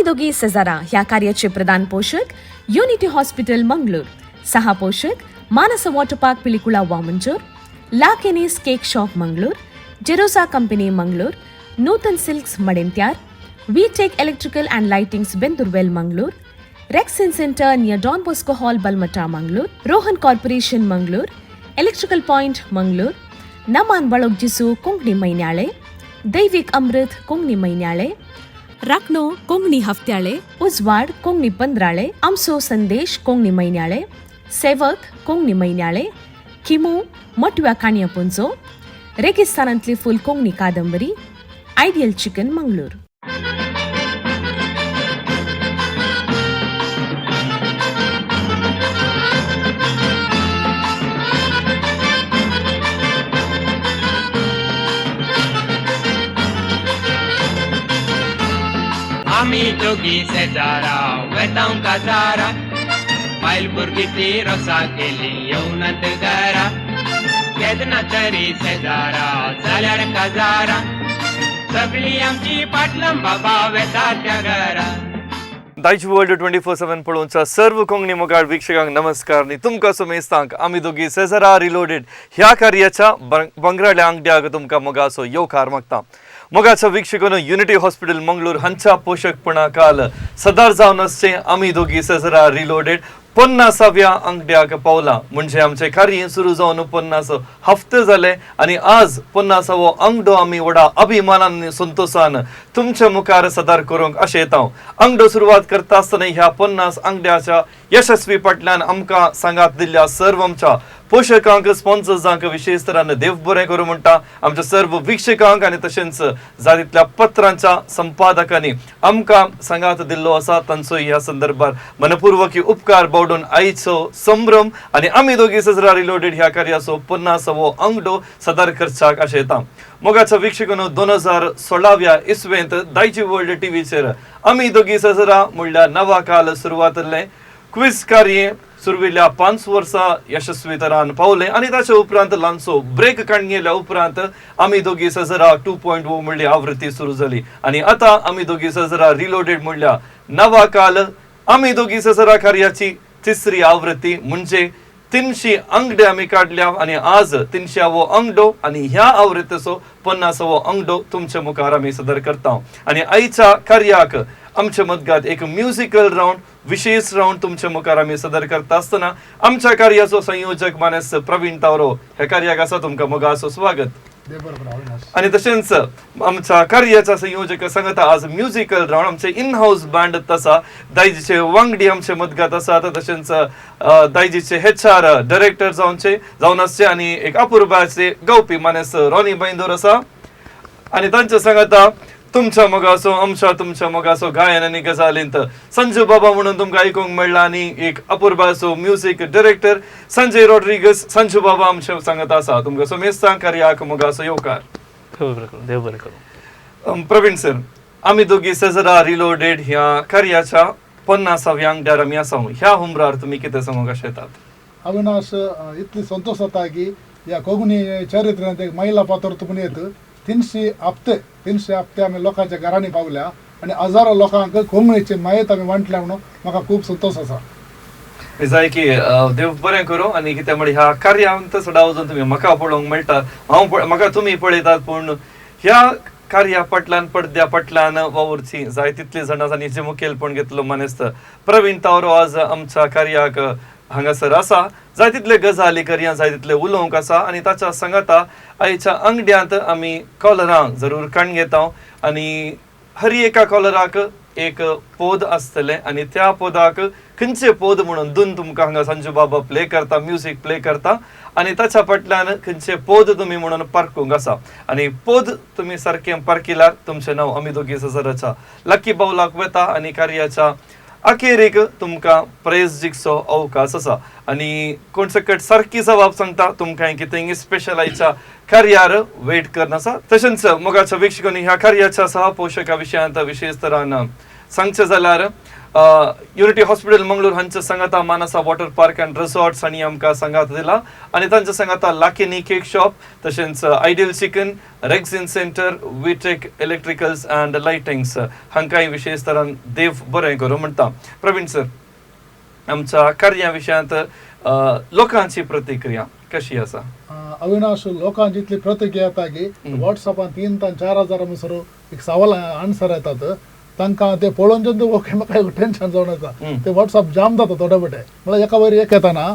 दोगी सेजारा ह्या कार्याचे प्रधान पोशक युनिटी हॉस्पिटल मंगळूर, सहा पोशक Manasa water park Pilikula Vamanjoor, La Kenny's cake shop Mangalore, Jerosa company Mangalore, Nutan silks Madantyar, V tech electrical and lightings Bendoorwell Mangalore, Rexin centre near Don Bosco hall Balmatta Mangalore, Rohan corporation Mangalore, electrical point Mangalore, Naman Balogjisu Konkani Mainyale, Daivik Amrit Konkani Mainyale, Rakhno Konkani Haftyale, Ujwad Konkani Pandrale, Amso Sandesh Konkani Mainyale, Sevak Konkani Mainyale, Khimu Matव्या काणया पुंजो, रेगिस्तानांतली फूल कोंकणी कादंबरी, ideal chicken Mangalore. आमी दोगी शेजारा वेतांव काजारा, बायल भुरगीं ती रोसा केली येवनात घरा. केन्ना तरी शेजारा जाल्यार काजारा, सगळी आमची पाटलां बाबा वेता त्या घरा. दायज वर्ल्ड 24/7 पळोवच्या सर्व कोंकणी मोगाळ वीक्षकांक नमस्कार नी तुमकां सुमेस्तांक आमी दोगी सेजरा रिलोडेड ह्या कार्याच्या बंगराल्या आंगड्याक तुमकां मोगाचो येवकार मागता. मोगाच्या वीक्षकांनो, युनिटी हॉस्पिटल मंगळूर हांच्या पोशकपणा काल सदार जावन आसचें आमी दोगी सेजरा रिलोडेड 50व्या अंगड्याक पावला. म्हणजे आमचें कार्य सुरू जावन 50 हफ्ते जाले आनी आज 50वो अंगडो आमी व्हडा अभिमानान आनी संतोशान तुमच्या मुखार सदार करूंक अशें येता. अंगडो सुरवात करता आसतना ह्या 50 अंगड्याच्या यशस्वी फाटल्यान आमकां सांगात दिल्ल्या सर्व आमच्या पोशकांक, स्पॉन्सर्सांक विशेष तरान देव बरें करूं म्हणटा. आमच्या सर्व वीक्षकांक आनी तशेंच जातींतल्या पत्रांच्या संपादकांनी आमकां सांगात दिल्लो आसा तांचो ह्या संदर्भार मनपूर्वक उपकार बावडून आयचो संभ्रम आनी आमी दोगी सजरा रिलोडेड ह्या कार्याचो 50वो अंगडो सदार करच्याक अशें येता. मोगाच्या वीक्षकांनो, 2016व्या इसवेंत दायजी वर्ल्ड टीव्हीचेर आमी दोगी सजरा म्हणल्यार नवा काल सुरवात क्विज कार्य सुरविल्ल्या 5 वर्सां यशस्वी तरान पावले आनी ताच्या उपरांत ल्हानसो ब्रेक काडून गेल्या उपरांत आमी दोगी सजरा 2.0 म्हणली आवृत्ती सुरू जाली आनी आतां आमी दोगी सजरा रिलोडेड म्हणल्या नवा काल आमी दोगी सजरा कार्याची तिसरी आवृत्ती, म्हणजे 300 अंगडे आमी काडल्या आनी आज 300वो अंगडो आनी ह्या आवृत्तीचो 50वो अंगडो तुमच्या मुखार आमी सदर करता. आनी आयच्या कार्याक आमच्या मदगात एक म्युजिकल रावंड, विशेष रावंड तुमच्या मुखार आमी सदर करता आसतना आमच्या कार्याचो संयोजक मानेस प्रवीण तावरो ह्या कार्याक आसा, तुमकां मोगाचो स्वागत. आनी तशेंच आमच्या कार्याचा संयोजक सांगता आज म्युजिकल रावंड आमचे इन हाऊस बँड आसा, दायजीचे वांगडी आमचे मदगात आसात, तशेंच दायजीचे एच आर डायरेक्टर जावचे जावन आसचे आनी एक अपुरबाचे गावपी मानेस रॉनी बैंदोर आसा आनी तांच्या सांगता तुमच्या मोगाचो आमच्या तुमच्या मोगाचो गायन आनी गजालींत संजू बाबा म्हणून तुमकां आयकूंक मेळ्ळा आनी एक अपुरबाचो म्युजीक डायरेक्टर संजय रॉड्रिगस संजू बाबा आमच्या सांगत आसा. तुमकां सोमेस्तां कार्याक मोगाचो येवकार. देव बरें करूं, देव बरें करूं. प्रवीण सर, आमी दोगी सेजरा रिलोडेड ह्या कार्याच्या 50व्या अंगड्यार आमी आसा. ह्या हुमरार तुमी कितें सांगूंक अशें येतात? अविनाश, इतली संतोष जाता की ह्या कोंकणी चरित्रांत एक महिला पात्र तुमकां येत. 300 हप्ते, 300 हप्ते आमी लोकांच्या घरांनी पावल्या आनी हजारो लोकांक कोंकणीची मायत आमी वांटल्या म्हणून म्हाका खूब संतोष आसा. जाय की देव बरें करूं. आनी कितें म्हळ्यार ह्या कार्यांत सदां वचून तुमी म्हाका पळोवंक मेळटा, हांव म्हाका तुमी पळयतात, पूण ह्या कार्या फाटल्यान पडद्या फाटल्यान वावुरची जाय तितली जाणां आनी जे मुखेलपण घेतलो मानेस्त प्रवीण तावरो आज आमच्या कार्याक हांगासर आसा. जाय तितले गजाली करया, जाय तितले उलोवंक आसा आनी ताच्या सांगाता आयच्या अंगड्यांत आमी कॉलरांक जरूर काण घेता आनी हर एका कॉलराक एक पोद आसतलें आनी त्या पोदाक खंयचे पोद म्हणून दोन तुमकां हांगा संजू बाबा प्ले करता, म्युजीक प्ले करता आनी ताच्या फाटल्यान खंयचे पोद तुमी म्हणून पारकूंक आसा आनी पोद तुमी सारकें पारकिल्यार तुमचें नांव आमी दोगी सजराच्या लकी बावलाक वता आनी कार्याच्या अखेरीक तुमकां प्रेस जिखचो अवकाश आसा. आनी कोण सकट सारकी जबाब सांगता तुमकां कितें स्पेशल आयच्या कार्यार वेट करना आसा. तशेंच मोगाच्या वीक्षकांनी ह्या कार्याच्या सहपोशका विशयांत विशेष तरान सांगचें जाल्यार युनिटी हॉस्पिटल मंगळूर हांच्या सांगाता Manasa water park and resorts हांणी आमकां सांगात दिला आनी तांच्या सांगाता लाकिनी केक शॉप तशेंच ideal chicken, Rexin centre, Vitek electricals and lightings हांकांय विशेश तरान देव बरें करूं म्हणटा. प्रवीण सर, आमच्या कार्या विशयांत लोकांची प्रतिक्रिया कशी आसा? अविनाश, लोकांची इतली प्रतिक्रिया येता की वॉट्सॅपान 3 ते 4 हजार म्हणसर एक सवाल आन्सर येतात. तांकां ते पळोवन ओके म्हाका टेन्शन जावन येता. ते वॉट्सॅप जाम जाता थोडे बटे, म्हळ्यार एका वयर एक येताना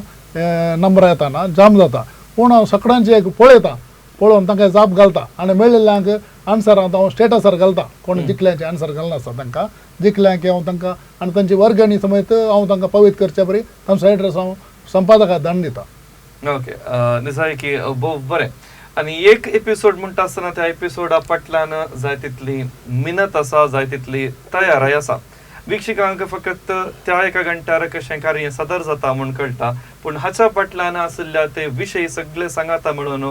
नंबर येताना जाम जाता. पूण हांव सगळ्यांचे एक पळयता, पळोवन तांकां जाप घालता आनी मेळिल्ल्यांक आन्सर हांव स्टेटसार घालता. कोण जिखल्यांचे आन्सर घालना आसता तांकां जिखल्यांक हांव तांकां आनी तांची वर्गणी समेत हांव तांकां पवित करचे परी तांचो एड्रेस हांव संपादकाक धाडून दिता. ओके, निजायकी भोव बरें. आनी एक एपिसोड म्हणटा आसतना त्या एपिसोडा फाटल्यान जाय तितली मिनत आसा, जाय तितली तयाराय आसा. वीक्षकांक फकत त्या एका घंट्यार कशें कार्य सदर जाता म्हूण कळटा, पूण हाच्या फाटल्यान आशिल्ल्या ते विशय सगळे सांगाता म्हणून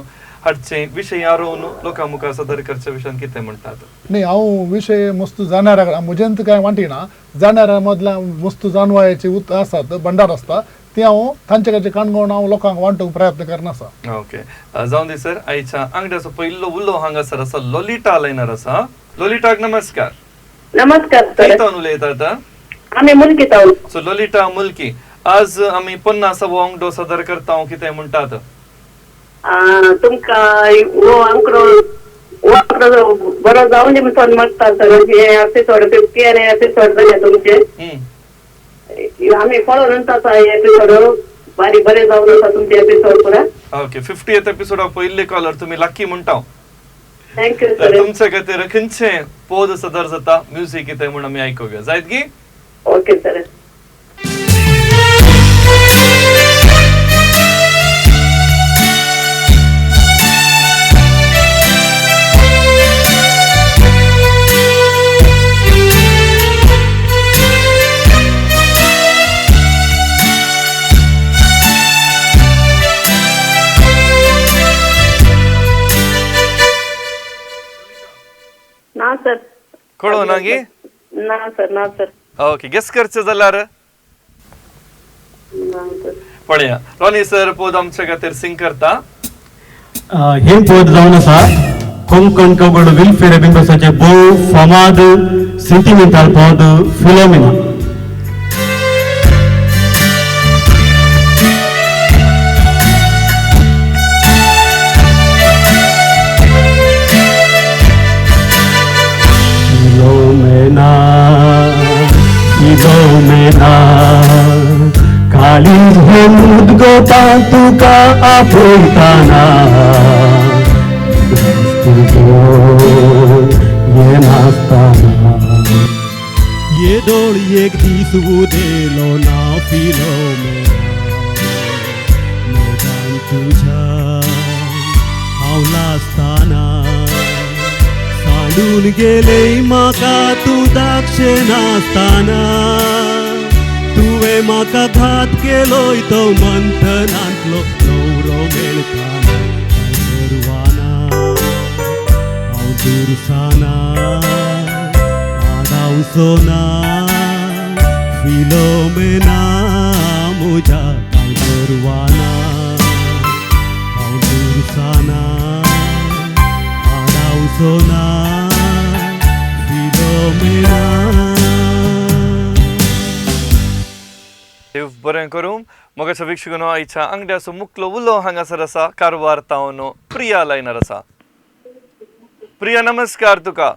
हाडचे विशय आरोवन लोकां मुखार सदर करच्या विशयान कितें म्हणटात? न्ही, हांव विशय मस्त जाणाऱ्या म्हजेंत कांय वांटिना, जाणाऱ्या मदल्या मस्त जाणवायची आसात भंडार आसता ती हांव तांचे कडचे काणकोण हांव लोकांक वांटूंक प्रयत्न करना आसा. ओके, जावं दी सर. आयच्या आंगड्याचो पयलो उलो हांगासर आसा, लोलिटा लायनार आसा. लोलिटाक नमस्कार. नमस्कार सर. खंय उलयतात? आमी मुलकी तावन. सो लोलिटा मुलकी, आज आमी 50वो आंगडो सदर करता, कितें म्हणटात? तुमकां हो आंकडो बरो जावन दी म्हणून मागता सर. हे एपिसोड 50 आनी एपिसोड जाले तुमचे, आमी पळोवन आसा एपिसोड बारीक बरे जावन आसा तुमचे एपिसोड पुरा. ओके, 50th एपिसोडा पयले कॉलर तुमी लकी म्हणटा. Thank you sir. तुमचे खातीर खंयचे पद सदर जाता, म्युजीक कितें म्हूण आमी आयकुया जायत की? Okay sir. ना सर. कळो ना गी? ना सर, ना सर. ओके, गेस करचे जाल्यार ना सर. पळया रॉनी सर पद आमच्या खातीर सिंग करता. हे पद जावन आसा कोंकण कवड विल्फेर बिंबसाचे भोव फामाद सेंटिमेंटल पद फिलोमिना. फिलोमेना फिलोमेना काळीज हे मुदगोता तुका आपयताना येनासतना येदोळ एक दीस उदेलो ना फिलोमेना मोगान तुज्या हांव लासताना सांडून गेले म्हाका तूं दाक्षे नासतना तुवें म्हाका घात केलोय तो मंथनांतलो न्हवरो मेळटाना कांय परवाना हांव दुरसाना आडावचो ना फिलोमेना म्हज्या कांय परवाना हांव दुरसाना आडावचो ना फिलोमेना. देव बरें करूं. मगाच्या वीक्षकांनो, आयच्या आंगड्याचो मुकलो उलो हांगासर आसा कारवार तावन प्रिया लायनार आसा. प्रिया नमस्कार तुका.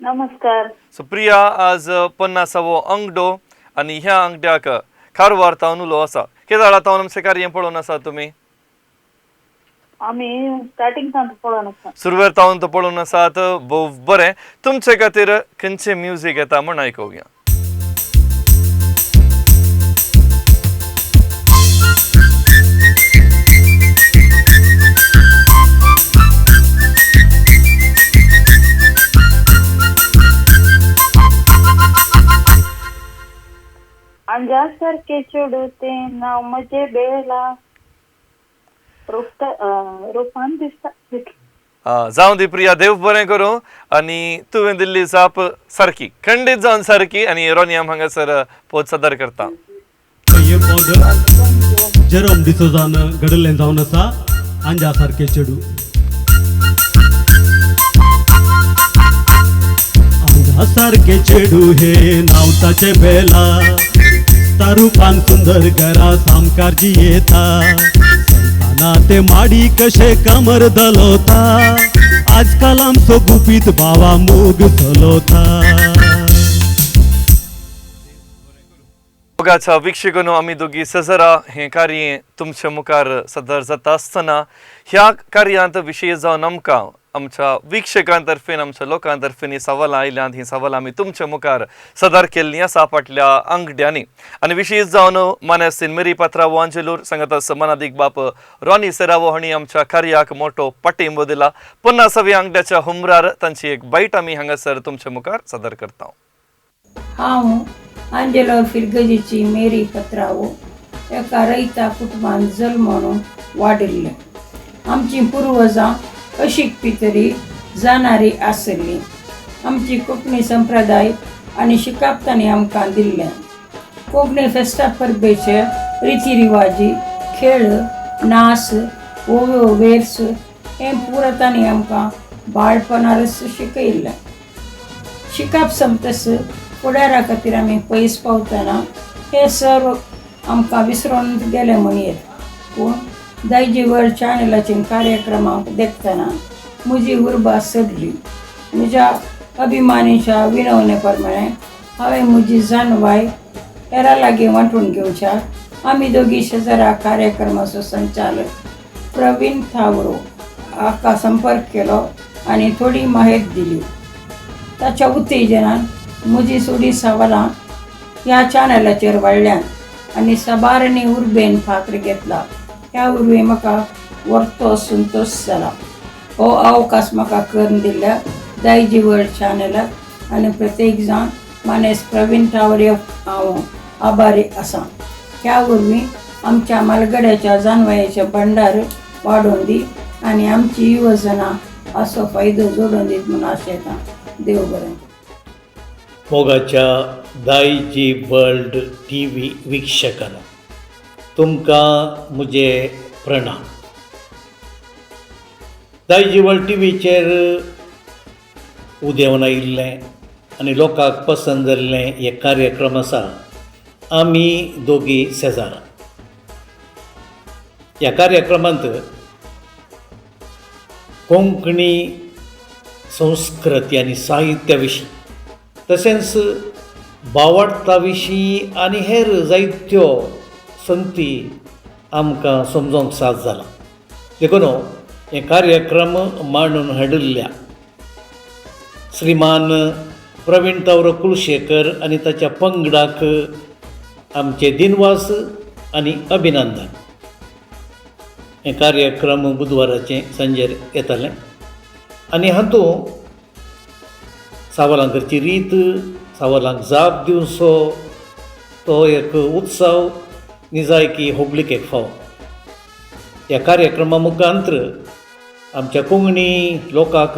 नमस्कार. सो प्रिया, आज 50वो आंगडो आनी ह्या आंगड्याक कारवार तावन उलो आसा. केदाळा तावन आमचें कार्य पळोवन आसा तुमी? आमी स्टार्टिंग सावन पळोवन आसा. सुरवेर तावन तो पळोवन आसात. भोव बरें. तुमचे खातीर खंयचें म्युजीक येता म्हूण आयकुया. अंजा सारखे चेडूं तें नांव म्हजें बेला रुपान दिसता. जावं दी प्रिया, देव बरें करूं. आनी तुवें दिल्ली जाप सारकी, खंडीत जावन सारकी. आनी रोनियम हांगासर पोत सादर करता. हे पद जेरोम डिसोजान घडलें जावन आसा आंजा सारकें चेडूं. आंजा सारकें चेडूं हे नांव ताचें बेला, तारुपान सुंदर घरा सामकार जी येता, चलताना ते माडी कशे कमर दलोता, आजकाल आमचो गुपीत भावा मोग चलोता. मोगाच्या वीक्षकांनो, आमी दोगी सजरा हें कार्य तुमच्या मुखार सदर जाता आसतना ह्या कार्यांत विशेश जावन आमकां आमच्या वीक्षकां तर्फेन, आमच्या लोकां तर्फेन ही सवालां आयल्यांत. ही सवालां आमी तुमच्या मुखार सदर केल्लीं आसा फाटल्या आंगड्यांनी. आनी विशेश जावन मानेस्तीन मेरी पात्रावो आंजेलूर सांगता मनादीक बाप रॉनी सेरावो हांणी आमच्या कार्याक मोटो पाठिंबो दिला. 50व्या आंगड्याच्या हुमरार तांची एक बायट आमी हांगासर तुमच्या मुखार सादर करता. हांव आंजेलो फिरगजीची मेरी पत्रावो एका रयता कुटुंबांत जल्मून वाडिल्लें. आमचीं पुर्वजां अशिकपी तरी जाणारी आसली. आमची कोंकणी संप्रदाय आनी शिकाप तांणी आमकां दिल्लें. कोंकणी फेस्ता परबेचे रिती रिवाजी, खेळ, नाच, ओव्यो, वेर्स हें पुरो तांणी आमकां बाळपणारच शिकयल्लें. शिकाप सोंपतस फुडारा खातीर आमी पयस पावतना हें सर्व आमकां विसरून गेलें म्हणयेत. पूण दायजी वर्ल्ड चॅनलाचे कार्यक्रमाक देखतना म्हजी उर्बा चडली. म्हज्या अभिमानीच्या विनवणे प्रमाणे हांवें म्हजी जाणवाय हेरां लागीं वांटून घेवच्या आमी दोगी शेजरा कार्यक्रमाचो संचालक प्रवीण थावरो हाका संपर्क केलो आनी थोडी माहिती दिली. ताच्या उत्तेजनान म्हजी थोडीं सवालां ह्या चॅनलाचेर वाडल्यांत आनी साबारांनी उर्बेन पात्र घेतला. ह्या वरवीं म्हाका वर्तो संतोश जाला. हो अवकाश म्हाका करून दिल्ल्या दायजी वर्ल्ड चॅनलाक आनी प्रत्येक जाण मानेस प्रवीण ठावरे हांव आभारी आसा. ह्या वरवीं आमच्या म्हालगड्याच्या जानवयाचें भंडार वाडोवन दी आनी आमची युवजना असो फायदो जोडून दीत म्हूण आशेतां. देव बरें. मोगाच्या दायजी वर्ल्ड टी व्ही वीक्षकांनो, तुमकां म्हजे प्रणाम. दायजी वर्ल्ड टी व्हीचेर उदेवन आयिल्लें आनी लोकांक पसंत जाल्लें एक कार्यक्रम आसा आमी दोगी शेजारा. ह्या कार्यक्रमांत कोंकणी संस्कृती आनी साहित्या विशीं तशेंच बावडता विशीं आनी हेर जायत्यो संगती आमकां समजोंक साथ जाला. देखून हे कार्यक्रम मांडून हाडिल्ल्या श्रीमान प्रवीण तावरो कुलशेखर आनी ताच्या पंगडाक आमचे दिनवास आनी अभिनंदन. हे कार्यक्रम बुधवाराचे सांजेर येताले आनी हातूंत सवालां करची रीत, सवालांक जाप दिवचो तो एक उत्सव निजायकी होबलिकेक फावो. ह्या कार्यक्रमा मुखांत आमच्या कोंकणी लोकांक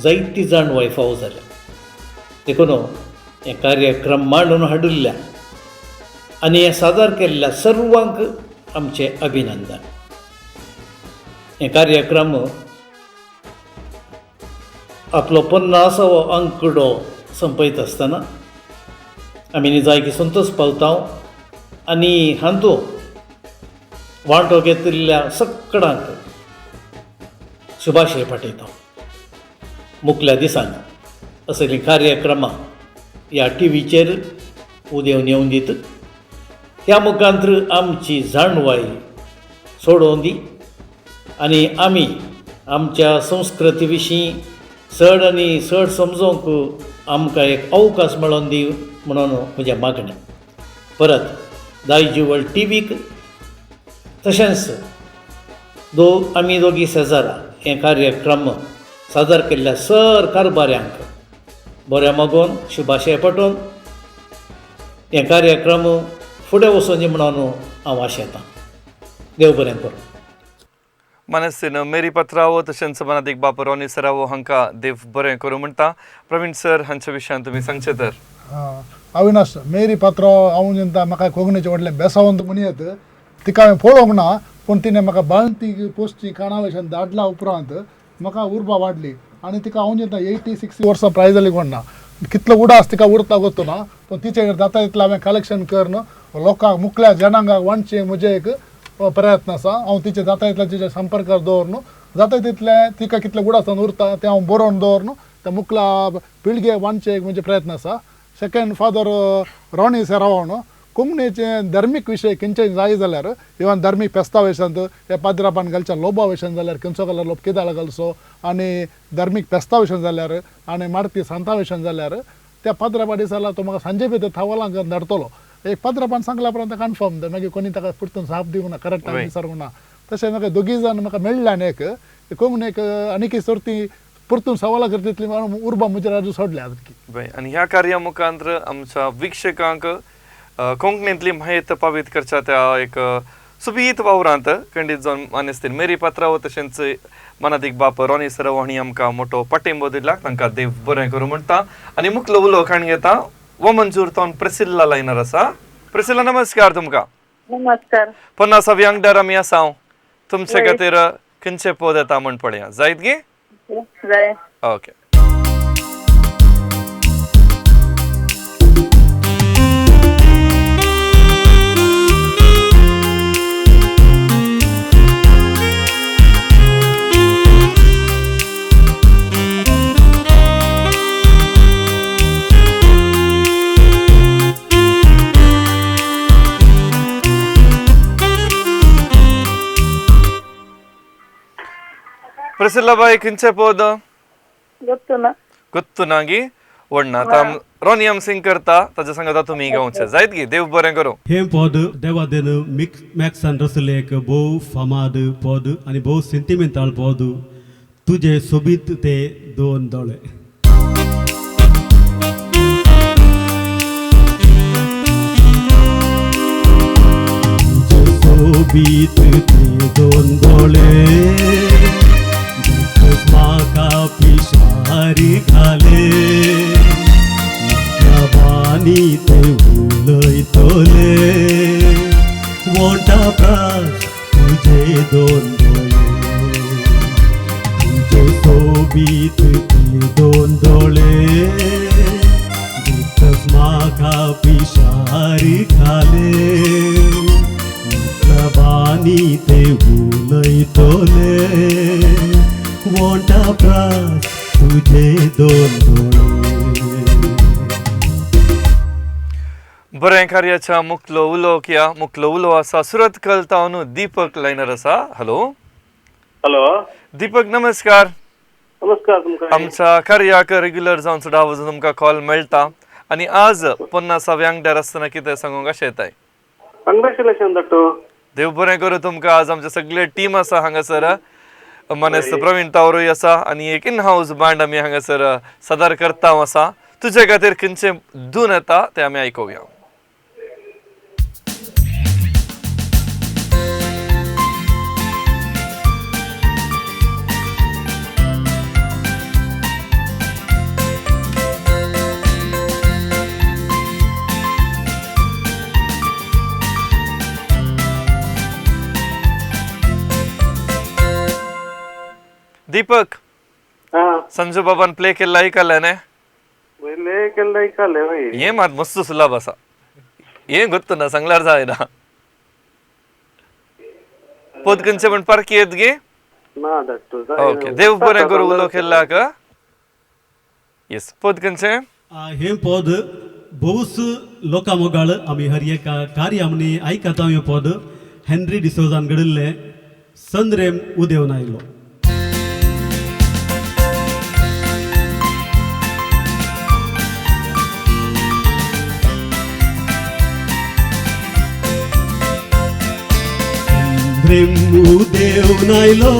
जायती जाणवाय फावो जाल्या. देखून हे कार्यक्रम मांडून हाडिल्ल्या आनी हें सादर केल्ल्या सर्वांक आमचें अभिनंदन. हे कार्यक्रम आपलो 50वो अंकडो संपयत आसतना आमी निजायकी संतोश पावता आनी हातूंत वांटो घेतिल्ल्या सगळ्यांक शुभाशय पाठयता. मुखल्या दिसांनी असलीं कार्यक्रमां ह्या टी व्हीचेर उदेवन येवन दीत. ह्या मुखांत आमची जाणवाय सोडोवन दी आनी आमी आमच्या संस्कृती विशीं चड आनी चड समजोंक आमकां एक अवकाश मेळोवन दी म्हणून म्हजें मागणें. परत दायजी वर्ल्ड टी व्हीक तशेंच आमी दोगी शेजारा हे कार्यक्रम सादर केल्ल्या सर कारभाऱ्यांक बऱ्या मागून शुभाशय पाठोवन हे कार्यक्रम फुडें वचोन म्हणून हांव आशेतां. देव बरें करूं. मानसीन मेरी पत्रावो तशेंच मनादीक बाप रोनी सरावो हांकां देव बरें करूं म्हणटा. प्रवीण सर हांच्या विशयान तुमी सांगचें तर. अविनाश, मेरी पात्र हांव चिंता म्हाका कोंकणीचें व्हडलें बेसावंत म्हणयत, तिका हांवें पळोवंक ना, पूण तिणें म्हाका बाळंती पोस्टी काणावेशान धाडल्या उपरांत म्हाका उर्बा वाडली आनी तिका हांव चिंता 86 वर्सां प्राय जाली कोण ना, कितलो उडास तिका उरता गोत्तो ना, पूण तिचे जाता तितलें हांवें कलेक्शन करून लोकांक मुखल्या जनांगाक वांटचें म्हजें एक प्रयत्न आसा. हांव तिचे जाता तितलें तिच्या संपर्कात दवरून जाता तितलें तिका कितलें उडासान उरता तें हांव बरोवन दवरून त्या मुखल्या पिळगे वांटचें एक म्हजें प्रयत्न आसा. सेकंड फादर रोनी सेरावण कोंकणीचे धर्मीक विशय खंयचे जाय जाल्यार इवन धर्मीक फेस्ता वेशांत हे पाद्रापान घालच्या लोबा वेशान जाल्यार खंयचो कलर लोब कित्याक घालचो आनी धर्मीक फेस्ता वेशान जाल्यार आनी मारती सांता वेशान जाल्यार त्या पाद्रापा दिसाला तो म्हाका सांजे भितर थावलांक धाडटलो. एक पाद्रापान सांगल्या उपरांत कन्फर्म मागीर कोणी ताका पुरतून साप दिवंक ना, करेक्ट विचारूंक ना. तशें म्हाका दोगी जाण म्हाका मेळ्ळें आनी एक कोंकणी एक आनीक सर्ती परतून सवालां करता तितली उर्बा म्हजेर आजून सोडल्या. आनी ह्या कार्या मुखांत आमच्या वीक्षकांक कोंकणींतली म्हायत पावीत करच्या त्या एक सुबीत वावरांत खंडीत जावन मानेस्तीन मेरी पात्रावो तशेंच मनादीक बाप रोनी सरव हांणी आमकां मोटो पाटिंबो दिला, तांकां देव बरें करूं म्हणटा. आनी मुखलो उलो काण घेता वो मंजूर तावन प्रेसिल्ला लायनर आसा. प्रेसिल्ला नमस्कार तुमकां. नमस्कार. 50व्या आंगड्यार आमी आसा, तुमचे खातीर खंयचे पद येता म्हण पळया जायत गे? जाय. ओके. प्रसिल्ला बाई खंयचे पद? गोत्तु ना. गोत्तु ना गी वडना आतां रोनी आम सिंग करता ताच्या सांगता तुमी गावचे जायत गी? देव बरें करूं. हें पद देवादेन मिक्स मॅक्सान रचलें एक भोव फामाद पद आनी भोव सेंतिमेंताल पद, तुजे सोबीत ते दोन दोळे. तुजे सोबीत ते दोन दोळे म्हाका पिशारी घाले, बानी ते उलयतले वोंटा प्रास तुजे दोन दोळे, तुजे सोबीत ते दोन दोळे म्हाका पिशारी घाले, बानी ते उलयतले वोंटा प्रास तुझे दोन दोळे. बरें कार्याच्या मुखलो उलो किया मुखलो उलो आसा सुरत कलता न्हू दीपक लायनर आसा. हॅलो. हॅलो दीपक नमस्कार. नमस्कार तुमकां. आमच्या कार्याक रेग्युलर जावन सुद्दां वचून तुमकां कॉल मेळटा आनी आज 50व्या आंगड्यार आसतना कितें सांगूंक अशें येताय? कंग्रेच्युलेशन डॉक्टर. देव बरें करूं तुमकां. आज आमचे सगळे टीम आसा हांगासर, मानेस्त प्रवीण तावरूय आसा आनी एक इन हावस बँड आमी हांगासर सादर करता आसा. तुजे खातीर खंयचें धून येता तें आमी आयकुया. दीपक, संजू बाबान प्ले केल्ला आयकलें न्ही? प्ले केल्ला आयकलें हय. हें मात मस्त सुलाभ आसा, हें गोत्तु ना सांगल्यार जायना. पद खंयचें म्हण पारखी येत गे? ना डॉक्टर. ओके, देव बरें करूं उलो केल्लाक. येस, पद खंयचें? हें पद भोवच लोकां मोगाळ आमी हर एका कार्य आमी आयकता. हें पद हेनरी डिसोजान घडिल्लें संद्रेम उदेवन आयलो. उदेवन आयलो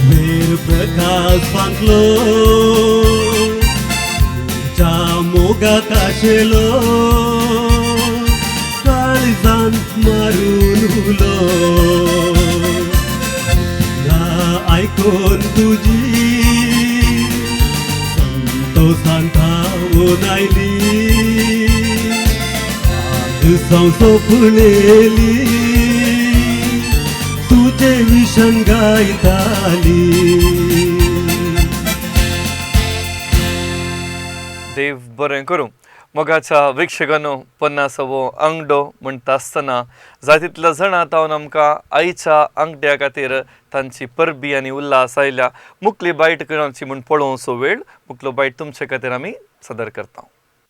वेर प्रकाश फांकलो, तुज्या मोगाक आशेलो काळजान मारून उलो आयकोन तुजी संतोषान धांवून आयली आज हांव सोंपलेली तुजे विशन गायताली. देव बरें करूं. मोगाच्या वीक्षकांनो, 50वो आंगडो म्हणटा आसतना जाय तितल्या जाणां तावन आमकां आयच्या आंगड्या खातीर तांची परबी आनी उल्हास आयल्या. मुखली बायट करची म्हूण पळोवचो वेळ मुखलो बायट तुमचे खातीर आमी सादर करता.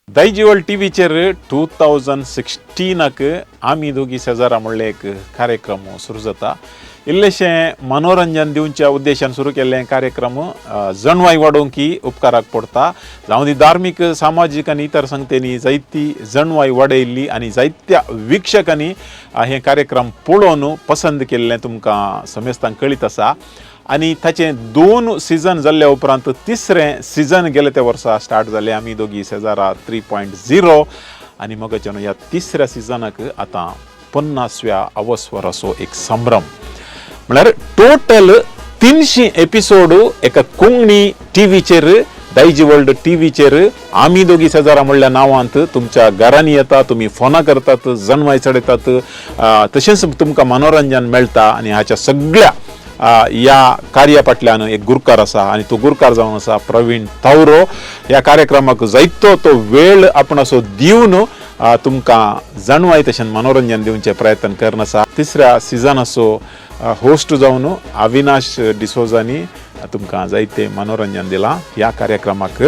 दायजिवर्ल्ड टीव्हीचेर 2016 आमी दोगी शेजारा म्हणले एक कार्यक्रम सुरू जाता. इल्लेशें मनोरंजन दिवच्या उद्देशान सुरू केल्ले कार्यक्रम जणवाय वाडोवंक उपकाराक पडटा. जावं ती धार्मीक, सामाजीक आनी इतर संगतेनी जायती जणवाय वाडयल्ली आनी जायत्या वीक्षकांनी हे कार्यक्रम पळोवन पसंद केल्लें तुमकां समेस्तांक कळीत आसा. आनी ताचें 2 सिजन जाल्ल्या उपरांत तिसरें सिजन गेले त्या वर्सा स्टार्ट जालें आमी दोगी शेजारा 3.0. आनी मगाच्यान ह्या तिसऱ्या सिजनाक आतां 50व्या अवसराचो एक संभ्रम म्हळ्यार टोटल 300 एपिसोड एका कोंकणी टीव्हीचेर दायजिवर्ल्ड टीव्हीचेर आमी दोगी शेजारा म्हणल्या नांवांत तुमच्या घरांनी येता, तुमी फोनां करतात, जणवाय चडयतात, तशेंच तुमकां मनोरंजन मेळटा. आनी हाच्या सगळ्या ह्या कार्या फाटल्यान एक गुरकार आसा आनी तो गुरकार जावन आसा प्रवीण तावरो. ह्या कार्यक्रमाक जायतो तो वेळ आपण असो दिवन तुमकां जाणवाय तशें मनोरंजन दिवचे प्रयत्न करून आसा. तिसऱ्या सिजनाचो होस्ट जावन अविनाश डिसोजानी तुमकां जायते मनोरंजन दिलां. ह्या कार्यक्रमाक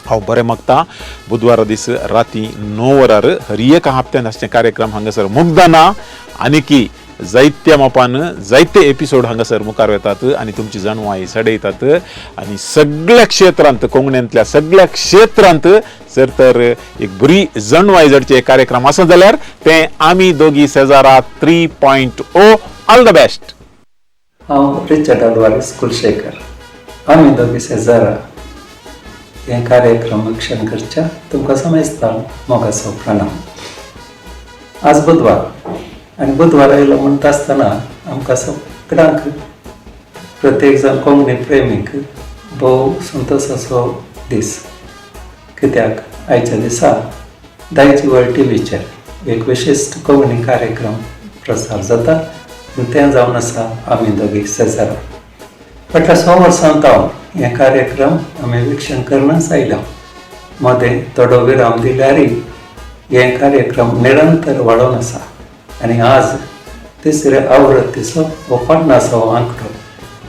हांव बरें मागता. बुधवारा दीस राती 9 वरार हर एका हप्त्यान आसचे कार्यक्रम हांगासर मुग्दना आनीकी जायत्या मापान जायते एपिसोड हांगासर मुखार वेतात आनी तुमची जाणवाय चडयतात. आनी सगळ्या क्षेत्रांत कोंकणींतल्या सगळ्या क्षेत्रांत जर तर एक बरी जाणवाय जडचे कार्यक्रम आसा जाल्यार तें आमी दोगी शेजारा 3.0. All the best. हांव रिचर्ड अल्वारीस कुलशेखर. आमी दोगी शेजारा हे कार्यक्रम वीक्षण करच्या तुमकां समजता मोगाचो प्रणाम. आज बुधवार आनी बुधवार आयलो म्हणटा आसतना आमकां सगळ्यांक प्रत्येक जाण कोंकणी प्रेमीक भोव संतोशाचो दीस. कित्याक आयच्या दिसा दायजिवर्ल्ड टीव्हीचेर एक विशिश्ट कोंकणी कार्यक्रम प्रसार जाता आनी तें जावन आसा आमी दोगी शेजारा. फाटल्या 100 वर्सां तावन हे कार्यक्रम आमी वीक्षण करूनच आयल्या. मदें थोडो विराम दिल्यारय हे कार्यक्रम निरंतर वाडोवन आसा आनी आज तिसरे आवृत्तीचो हो 50वो आंकडो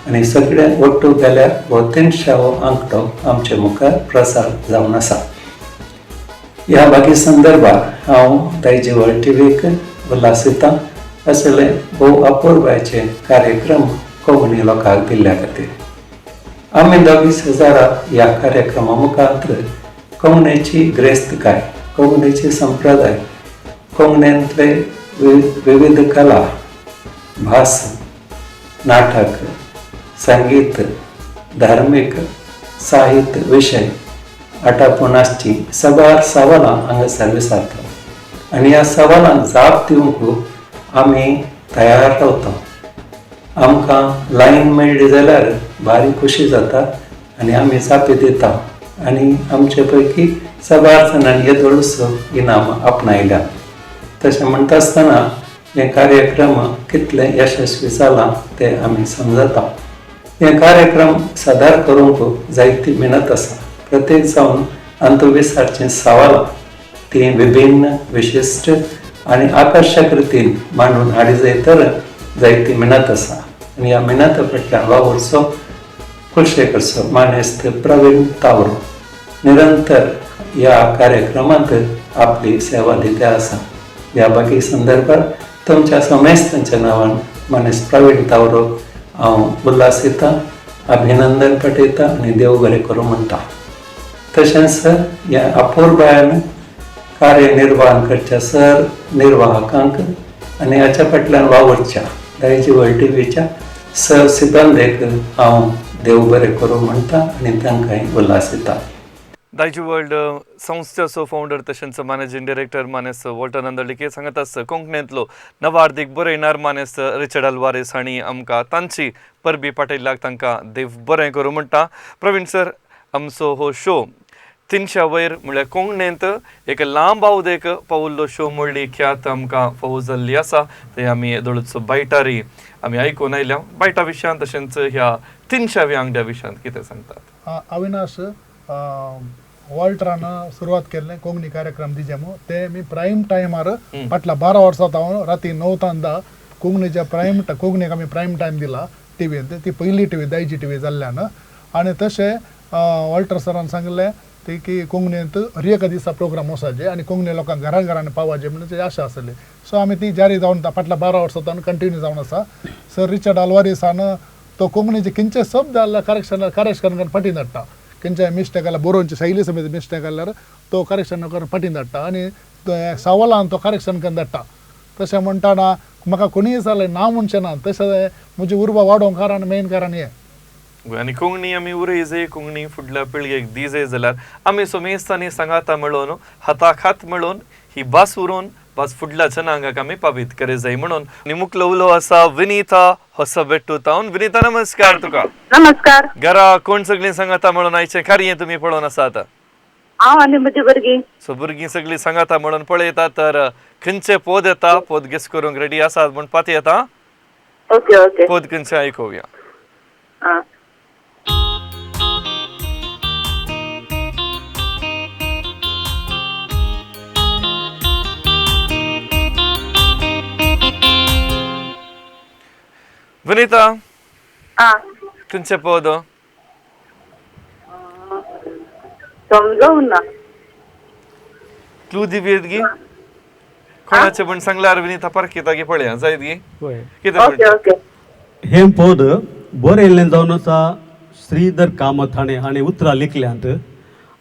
आनी सगळे ಒಟ್ಟು गेल्यार हो 300वो आंकडो आमचे मुखार प्रसार जावन आसा. ह्या बाकी संदर्भार हांव दायजिवर्ल्ड टीव्हीक उल्हासिता असले भोव अपुरबायेचे कार्यक्रम कोंकणी लोकांक दिल्ल्या खातीर. आमी दोगी शेजारा ह्या कार्यक्रमा मुखार कोंकणीची ग्रेस्तकाय, कोंकणीची संप्रदाय, कोंकणींतले विविध कला, भास, नाटक, संगीत, धार्मीक, साहित्य विशय आटापून आसची साबार सवालां हांगासर विचारता आनी ह्या सवालांक जाप दिवंक आमी तयार रावता. आमकां लायन मेळ्ळी जाल्यार भारी खोशी जाता आनी आमी जापी दिता आनी आमचे पैकी साबार जाणांनी येदोळसो इनामां आपणायल्या. तशें म्हणटा आसतना हे कार्यक्रम कितले यशस्वी जाला ते आमी समजता. हे कार्यक्रम सादर करूंक जायती मेहनत आसा. प्रत्येक जावन अंतविसारचीं सवालां तीं विभिन्न, विशिश्ट आनी आकर्शक रितीन मांडून हाडी जाय तर जायती मेहनत आसा आनी ह्या मेहनता फाटल्यान वावुरचो कुलशेखरचो मानेस्त प्रवीण तावरो निरंतर ह्या कार्यक्रमांत आपली सेवा दिता आसा. ह्या बाकी संदर्भार तुमच्या समेस्तांच्या नांवान मानेस्त प्रवीण तावरो हांव उल्हास येता, अभिनंदन पाठयता आनी देव बरें करूं म्हणटा. तशेंच ह्या अपुरबायान कार्यनिर्वाहन करच्या सर निर्वाहकांक आनी हाच्या फाटल्यान वावुरच्या दायजिवर्ल्ड टीव्हीच्या सर सिब्बंदेक हांव देव बरें करूं म्हणटा आनी तांकांय उल्हास येता. दायजी वर्ल्ड संस्थेचो फावंडर तशेंच मॅनेजिंग डिरेक्टर मानेस्त वॉल्टर नंदळिके सांगत कोंकणींतलो नवार्दीक बरयणार मानेस्त रिचर्ड अल्वारेस हांणी आमकां तांची परबी पाटयल्ल्याक तांकां देव बरें करूं म्हणटा. प्रवीण सर, आमचो हो शो 300 वयर म्हळ्यार कोंकणींत एक लांब आवदेक पावल्लो शो म्हणली ख्यात आमकां फावो जाल्ली आसा. ते आमी दोळचो बायटारी आमी आयकून आयल्या. बायटा विशयांत तशेंच ह्या 300व्या आंगड्या विशयांत कितें सांगतात? अविनाश, वॉल्टरान सुरवात केल्ले कोंकणी कार्यक्रम दिजे ते मी प्रायम टायमार फाटल्या 12 वर्सां हांव राती 9 तान 10 कोंकणीच्या प्रायम कोंकणीक आमी प्रायम टायम दिला टिवींत. ती पयली टिवी दायजी टिवी जाल्ल्यान. आनी तशें वॉल्टर सरान सांगलें ती की कोंकणींत हर एका दिसा प्रोग्राम वचाचे आनी कोंकणी लोकांक घरां घरांनी पावाचे म्हणून आशा आसली. सो आमी ती जारी जावन फाटल्या 12 वर्सां जावन कंटिन्यू जावन आसा. सर रिचर्ड आल्वारीसान तो कोंकणीचे खंयचे शब्द जाल्यार करेक्शन करेक्शन फाटीं धाडटा. खंयच्याय मिस्टेक जाल्यार बरोवचे शैली समेत मिस्टेक जाल्यार तो करेक्शन करून फाटीं धाडटा आनी सवालान तो करेक्शन करून धाडटा. तशें म्हणटाना म्हाका कोणीय जालें ना म्हणचें ना, तशें म्हजी उर्बा वाडोवंक कारण मेन कारण हें. आनी कोंकणी आमी उरय कोंकणी फुडल्या पिळगेक दिजय जाल्यार आमी सोमेस्तांनी सांगाता मेळोवन हाताक हात मेळोवन ही भास उरोवन भास फुडल्या जनांगाक आमी पावीत करे जाय म्हणून. मुखलो उलो आसा विनीता होसबेट्टू तावन. विनीता नमस्कार तुका. नमस्कार. घरा कोण सगळीं सांगाता म्हणून आयचें कार्य तुमी पळोवन आसात? हांव आनी म्हजी भुरगीं. सो भुरगीं सगळीं सांगाता म्हणून पळयता तर खंयचे पद येता, पद गेस करूंक रेडी आसात म्हूण पाती येता. ओके ओके, पद खंयचें आयकुया? विनीता, खंयचें पद? समजूंक ना. क्लू दिवयेत गी? कोणाचें म्हण सांगल्यार विनीता पारखिता गी पळया जायत गी? कितें हें पद बरयल्लें जावन आसा श्रीधर कामत हाणें हाणें उतरां लिखल्यांत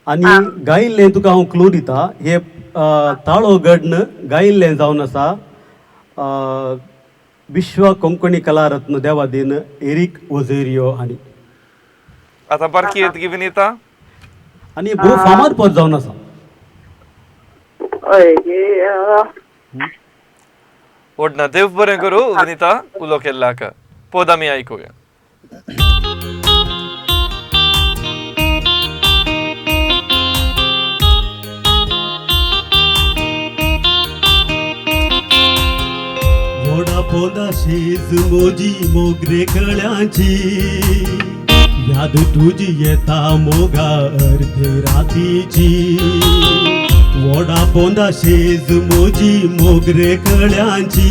आनी गायिल्लें तुका हांव क्लू दिता. हें ताळो गड्न गायिल्लें जावन आसा विश्व कोंकणी कलारत्न देवादीन एरीक ओझेरियो हांणी. आतां बारकी येत गी विनीता? आनी भोव फामाद पद जावन आसा. ओडना देव बरें करूं विनीता उलो केल्ल्याक. पद आमी आयकुया. पोंदा शेज मोजी मोगरे कळ्यांची याद तुजी येता मोगा अर्धे रातीची. वडा पोंदा शेज मोजी मोगरे कळ्यांची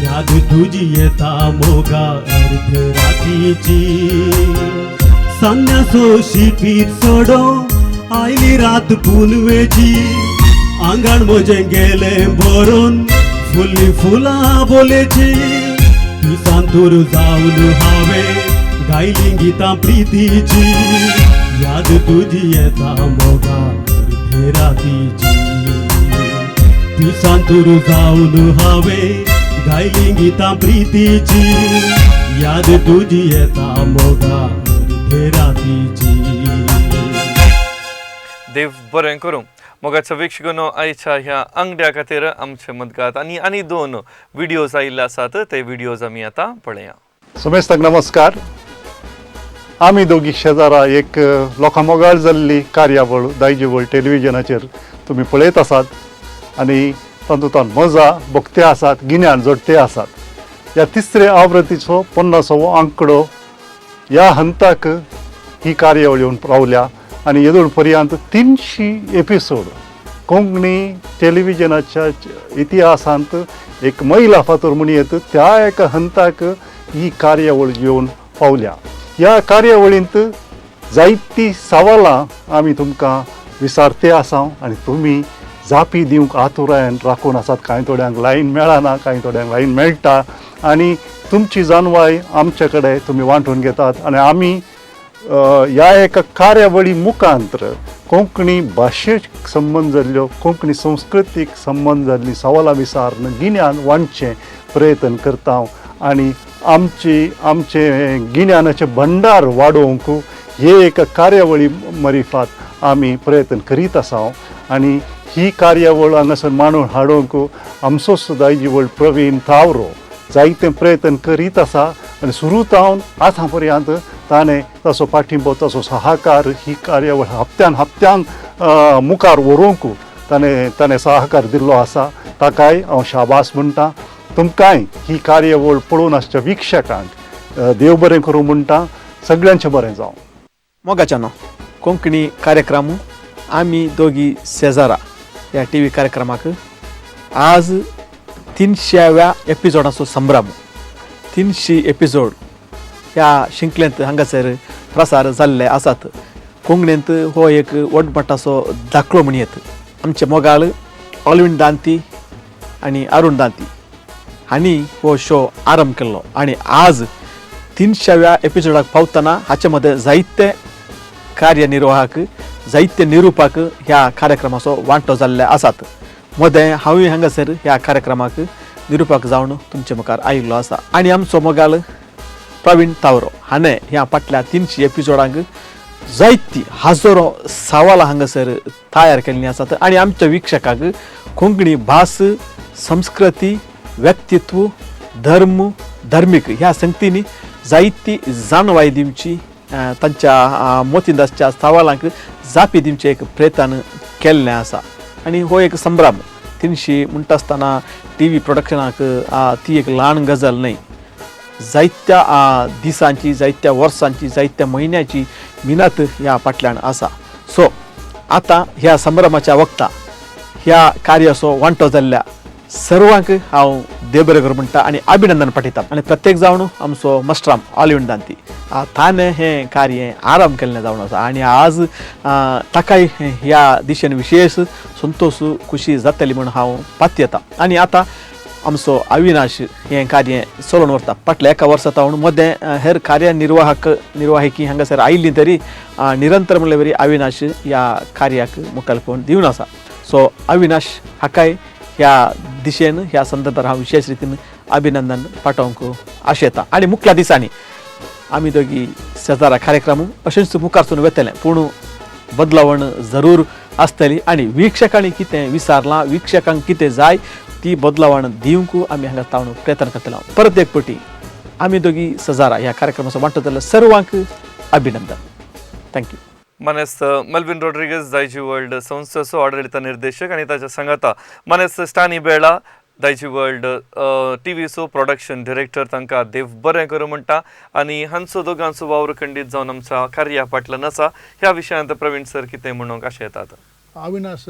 याद तुजी येता मोगा अर्धे रातीची. संन्यासो शिपीत सोडो आयली रात पुनवेची आंगण म्हजें गेलें भरून फुल्ली फुलां बोलेची. पिसांतूर जावन हांवें गायली गितां प्रितीची याद तुजी येता मोगा अर्धे रातीची. पिसांतूर जावन हांवें गायली गितां प्रितीची याद तुजी येता मोगा अर्धे रातीची. देव बरें करूं. मोगाच्या वीक्षकांनो, आयच्या ह्या आंगड्या खातीर आमचे मदगात आनी आनी 2 व्हिडियोज आयिल्ले आसात, ते व्हिडियोज आमी आतां पळया. समेस्तांक नमस्कार. आमी दोगी शेजारा एक लोकां मोगाळ जाल्ली कार्यावळ दायजी वर्ल्ड टेलिव्हिजनाचेर तुमी पळयत आसात आनी तातूंत मजा भोगते आसात, गिन्यान जोडटे आसात. ह्या तिसरे आवृत्तीचो 50वो आंकडो ह्या हंताक ही कार्यावळ येवन रावल्या आनी येदोळ पर्यंत 300 एपिसोड कोंकणी टेलिव्हिजनाच्या इतिहासांत एक महिला फातर म्हण येत त्या एका हंताक ही कार्यावळ येवन पावल्या. ह्या कार्यावळींत जायतीं सवालां आमी तुमकां विचारते आसा आनी तुमी जापी दिवंक आतुरायेन राखून आसात. कांय थोड्यांक लायन मेळना, कांय थोड्यांक लायन मेळटा आनी तुमची जाणवाय आमचे कडेन तुमी वांटून घेतात आनी आमी ह्या एका कार्यावळी मुखांतर कोंकणी भाशेक संबंद जाल्ल्यो, कोंकणी संस्कृतीक संबंद जाल्लीं सवालां विचारून गिन्यान वांटचें प्रयत्न करता आनी आमची आमचें गिन्यानाचें भंडार वाडोवंक हे एक कार्यावळी मरिफात आमी प्रयत्न करीत आसा आनी ही कार्यावळ हांगासर मांडून हाडूंक आमचोच दायजीवळ प्रवीण तावरो जायते प्रयत्न करीत आसा आनी सुरू जावन आतां पर्यंत ताणें ताचो पाठिंबो ताचो सहकार ही कार्यावळ हप्त्यान हप्त्यान मुखार व्हरूंक ताणें ताणें सहकार दिल्लो आसा. ताकाय हांव शाबास म्हणटा. तुमकांय ही कार्यावळ पळोवन आसच्या वीक्षकांक देव बरें करूं म्हणटा. सगळ्यांचें बरें जावं. मोगाच्यानो कोंकणी कार्यक्रम आमी दोगी शेजारा ह्या टी व्ही कार्यक्रमाक आज 300व्या एपिसोडाचो संभ्रम. 300 एपिसोड ह्या शिंकलेंत हांगासर प्रसार जाल्ले आसात. कोंकणींत हो एक व्हड मट्टाचो दाखलो म्हणयेत. आमचे मोगाळ ऑलविन दांती आनी अरुण दांती हांणी हो शो आरंभ केल्लो आनी आज 300व्या एपिसोडाक पावतना हाचे मदें जायते कार्यनिर्वाहक जायते निरुपक ह्या कार्यक्रमाचो वांटो जाल्ले आसात. मदें हांवूय हांगासर ह्या कार्यक्रमाक निरुपक जावन तुमचे मुखार आयिल्लो आसा. आनी आमचो मोगाळ प्रवीण तावरो हाणें ह्या फाटल्या 300 एपिसोडांक जायती हजारो सवालां हांगासर तयार केल्लीं आसात आनी आमच्या वीक्षकांक कोंकणी भास, संस्कृती, व्यक्तित्व, धर्म, धार्मीक ह्या संगतींनी जायती जाणवाय दिवची, तांच्या मोतीदासच्या सवालांक जापी दिवचे एक प्रयत्न केल्लें आसा. आनी हो एक संभ्रम. 300 म्हणटा आसतना टी व्ही प्रोडक्शनाक ती एक ल्हान गजाल न्हय. जायत्या दिसांची, जायत्या वर्सांची, जायत्या म्हयन्याची मिनत ह्या फाटल्यान आसा. सो आतां ह्या संभ्रमाच्या वखता ह्या कार्याचो वांटो जाल्ल्या सर्वांक हांव देव बरें करूं म्हणटा आनी अभिनंदन पाठयता. आनी प्रत्येक जावन आमचो मस्ट्राम ऑलविन दांती ताणें हें कार्य आरंभ केल्लें जावन आसा आनी आज ताकाय ह्या दिशेन विशेश संतोश खुशी जातली म्हूण हांव पातयेता. आनी आतां आमचो अविनाश हें कार्य चलोवन व्हरता. फाटल्या एका वर्सा तावन मदें हेर कार्यनिर्वाहक निर्वाहिकी हांगासर आयिल्ली तरी निरंतर म्हणल्यार बरी अविनाश ह्या कार्याक मुखालपण दिवन आसा. सो अविनाश हाकाय ह्या दिशेन ह्या संदर्भार हांव विशेश रितीन अभिनंदन पाठोवंक आशेता. आनी मुखल्या दिसांनी आमी दोगी शेजारा कार्यक्रम अशेंच मुखार वतले, पूण बदलावण जरूर आसतली आनी वीक्षकांनी कितें विचारलां, वीक्षकांक कितें जाय ती बदलावण दिवंक आमी हांगा तावन प्रयत्न करतले. परत एक पटी आमी दोगी शेजारा ह्या कार्यक्रमाचो वांटो जाल्ल्या सर्वांक अभिनंदन. Thank you. मानेस्त मेल्विन रॉड्रिगस दायजी वर्ल्ड संस्थेचो आडळिता निर्देशक आनी ताच्या सांगाता मानेस्त स्टानी बेळा दायजी वर्ल्ड टीव्हीचो प्रोडक्शन डिरेक्टर तांकां देव बरें करूं म्हणटा आनी हांचो दोगांचो वावर खंडीत जावन आमच्या कार्या फाटल्यान आसा. ह्या विशयांत प्रवीण सर कितें म्हणूंक आशें येतात? अविनाश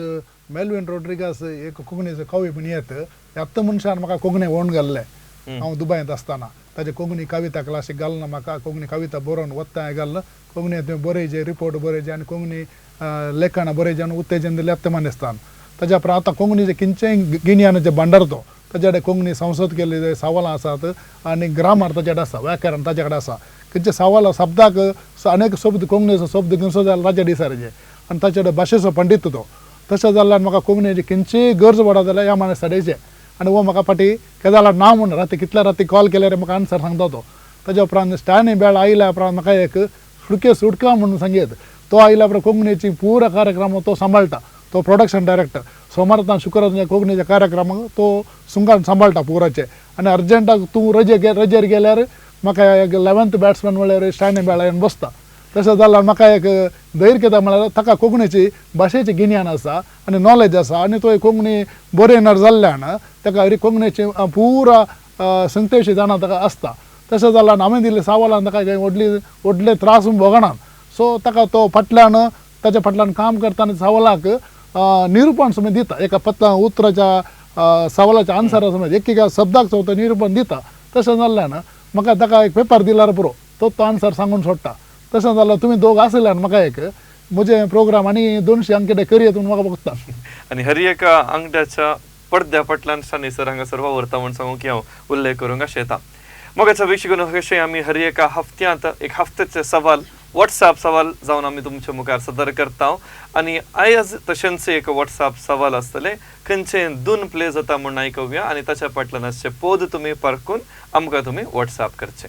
मेल्विन रॉड्रिगस एक कोंकणीचो कवी म्हण येत. ह्याच मनशान म्हाका कोंकणी व्होण घाल्लें हांव दुबयंत आसतना. ताजे कोंकणी कविता क्लासीक घालना म्हाका कोंकणी कविता बरोवन वत्ता घालना कोंकणी तुवें बरयचे, रिपोर्ट बरयचे आनी कोंकणी लेखनां बरयचे आनी उत्तेजन दिलें ते मानेस्तान. ताज्या उपरांत आतां कोंकणीचें किंचेय गिन्यानाचें भांडार तो ताजे कडेन कोंकणी संसद केल्ली सवालां आसात आनी ग्रामर ताजे कडेन आसा, व्याकरण ताजे कडेन आसा. खंयचे सवालां शब्दाक अनेक शब्द कोंकणीचो शब्द खंयचो जाल्यार ताजे दिसारचे आनी ताचे कडेन भाशेचो पंडीत तो. तशें जाल्यार म्हाका कोंकणीची खंयचीय गरज पडत जाल्यार ह्या मानेस्ता येयचें आनी हो म्हाका फाटीं केदाळा ना म्हूण राती कितल्या राती कॉल केल्यार म्हाका आन्सर सांगता तो. ताज्या उपरांत स्टॅनी बेळ आयल्या उपरांत म्हाका एक सुटके सुटका म्हणून सांगयत तो आयल्या उपरांत कोंकणीची पुरा कार्यक्रम तो सांबाळटा. तो प्रोडक्शन डायरेक्टर सोमारतान शुक्रार कोंकणीच्या कार्यक्रमाक तो सुंगान सांबाळटा पुराचे आनी अर्जंटाक तूं रजेर गेल्यार म्हाका एक 11th batsman म्हणल्यार स्टॅनी बेळ येवन बसता. तशें जाल्यार म्हाका एक धैर्य कितें म्हळ्यार ताका कोंकणीची भाशेचें गिन्यान आसा आनी नॉलेज आसा आनी तो कोंकणी बरयणार जाल्ल्यान ताका कोंकणीची पुरा संगतेशी जाणा ताका आसता. तशें जाल्यार हांवें दिल्ले सवालान ताका कांय व्हडली व्हडले त्रास भोगना. सो ताका तो फाटल्यान ताच्या फाटल्यान काम करतना सवालाक निरुपण समेत दिता. एका पत्ता उतराच्या सवालाच्या आन्सरा समेत एक एका शब्दाक तो निरुपण दिता. तशें जाल्ल्यान म्हाका ताका एक पेपर दिल्यार पुरो तो तो आन्सर सांगून सोडटा. तशें जाल्यार तुमी दोग आसल्यान म्हाका एक म्हजें प्रोग्राम आनी 200 अंकडे करयेत म्हूण म्हाका बघता. आनी हर एका आंगड्याच्या पडद्या फाटल्यान स्टानी सर हांगासर वावुरता म्हूण सांगूंक की हांव उल्लेख करूंक आशेता. मोगाच्या वीक्षकांनो, अशें आमी हर एका हफ्त्यांत एक हफ्त्याचे सवाल व्हॉट्सॲप सवाल जावन आमी तुमच्या मुखार सदर करता आनी आयज तशेंच एक व्हॉट्सॲप सवाल आसतलें. खंयचे दोन प्ले जाता म्हूण आयकुया आनी ताच्या फाटल्यान आसचे पद तुमी पारखून आमकां तुमी व्हॉट्सॲप करचें.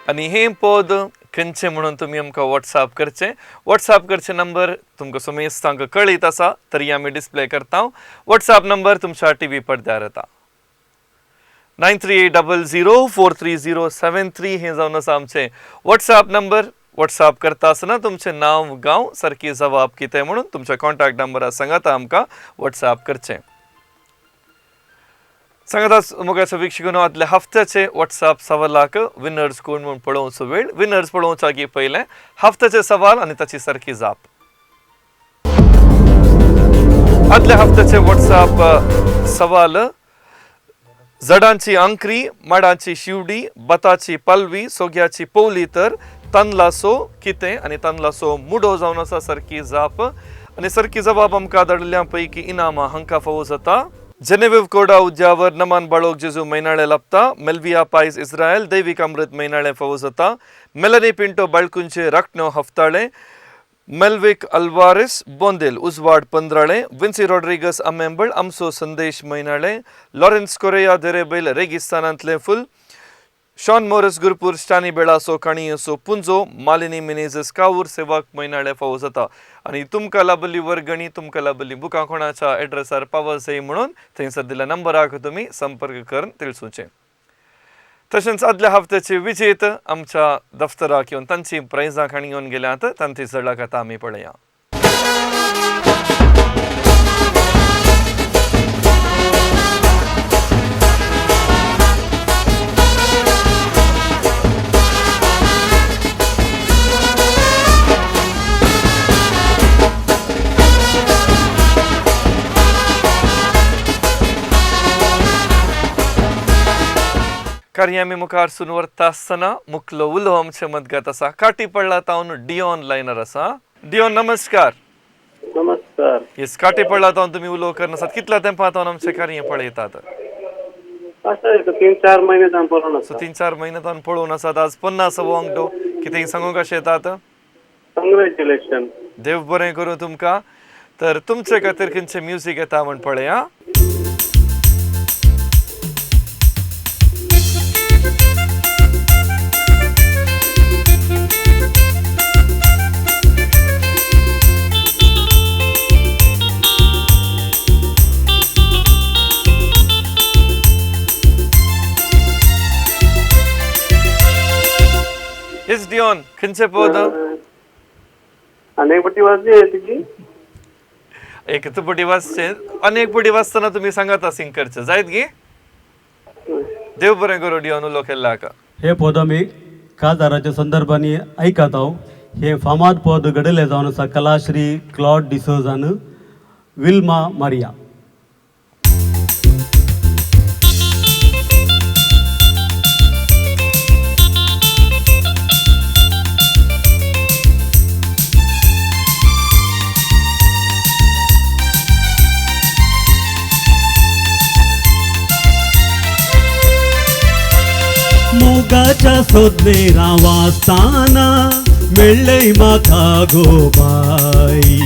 आनी हें पद खंयचें म्हणून तुमी आमकां वॉट्सएप करचें. वॉट्सएप करचें नंबर तुमकां समेस्तांक कळीत आसा, तरी आमी डिस्प्ले करता. वॉट्सएप नंबर तुमच्या टीव्ही पडद्यार येता 9380043073 हें जावन आसा आमचें वॉट्सएप नंबर. वॉट्सएप करता आसतना तुमचें नांव, गांव, सारकी जबाब कितें म्हणून तुमच्या कॉन्टॅक्ट नंबरार सांगात आमकां वॉट्सएप करचें. सांगात मोगाचो वीक्षक, आदल्या हफ्त्याचे वॉट्सएप सवालाक विनर्स कोण म्हूण पळोवचो वेळ. विनर्स पळोवच्या आगी पयलें हफ्त्याचे सवाल आनी ताची सारकी जाप. आदल्या हफ्त्याचे वॉट्सएप सवाल: जडांची आंकरी, माडाची शिवडी, बताची पालवी, सोग्याची पोवली तर तांदलासो कितें आनी तांदलासो मुडो जावन आसा सारकी जाप. आनी सारकी जबाब आमकां धाडिल्ल्या पैकी इनामां हांकां फावो जाता. जेनेवीव कोडा उद्यावर, नमान बाळोक जेजू म्हयनाळे लाबता, मेल्विया पायस इस्रायल, दैवीक अमृत म्हयनाळे फावो जाता, मेलनी पिंटो बाळकुंचे राखणो हफ्ताळे, मेल्विक अल्वारिस बोंदेल उजवाड पंद्राळे, विन्सी रॉड्रिगस आमेंबळ आमचो संदेश म्हयनाळे, लॉरेन्स कोरेया देरेबैल रेगिस्तानांतले फुल, Sean Morris Gurpur स्टानी बेळासो काणयेसो पुंजो, Malini मिनेझस Cavour सेवाक म्हयनाळे फावो जाता. आनी तुमकां लाभल्ली वर्गणी, तुमकां लाभल्ली बुकां कोणाच्या एड्रेसार पावसय म्हणून थंयसर दिल्ल्या नंबराक तुमी संपर्क करून तिळसुचें. तशेंच आदल्या हफ्त्याचे विजेत आमच्या दफ्तराक येवन तांची प्रायजां खाणी घेवन गेल्यात, तांची झळक आतां आमी पळया. कार्य आमी मुखार सून व्हरता आसतना मुखलो उलो आमचे मदगत आसा. काटी पडला तावन डिओन लायनर आसा. डिओन नमस्कार. नमस्कार. येस, काटी पडला तावन तुमी उलो करनासात, कितल्या तेंपा तावन आमचे कार्य पळयतात? 3-4 म्हयने तावन पळोवन आसा. 3-4 म्हयने तावन पळोवन आसात. आज 50वो अंकडो, कितें सांगूंक कशें येतात? कंग्रेच्युलेशन. देव बरें करूं तुमकां. तर तुमचे खातीर खंयचें म्युजीक येता म्हण पळया. येस डिओन, खंयचें पद? अनेक पटी वाजली तुजी. एक तुपटी वाजचे, अनेक पटी वाजतना तुमी सांगाता सिंग करचें जायत गी? देव बरें करूं डिओन उलो केल्ल्याक. हे पद आमी काजाराच्या संदर्भांनी आयकत हांव. हे फामाद पद घडयलें जावन आसा कलाश्री क्लॉड डिसोजान विल्मा मारिया. मोगाच्या सोदनेरा वाचताना मेळ्ळें म्हाका गो बाई,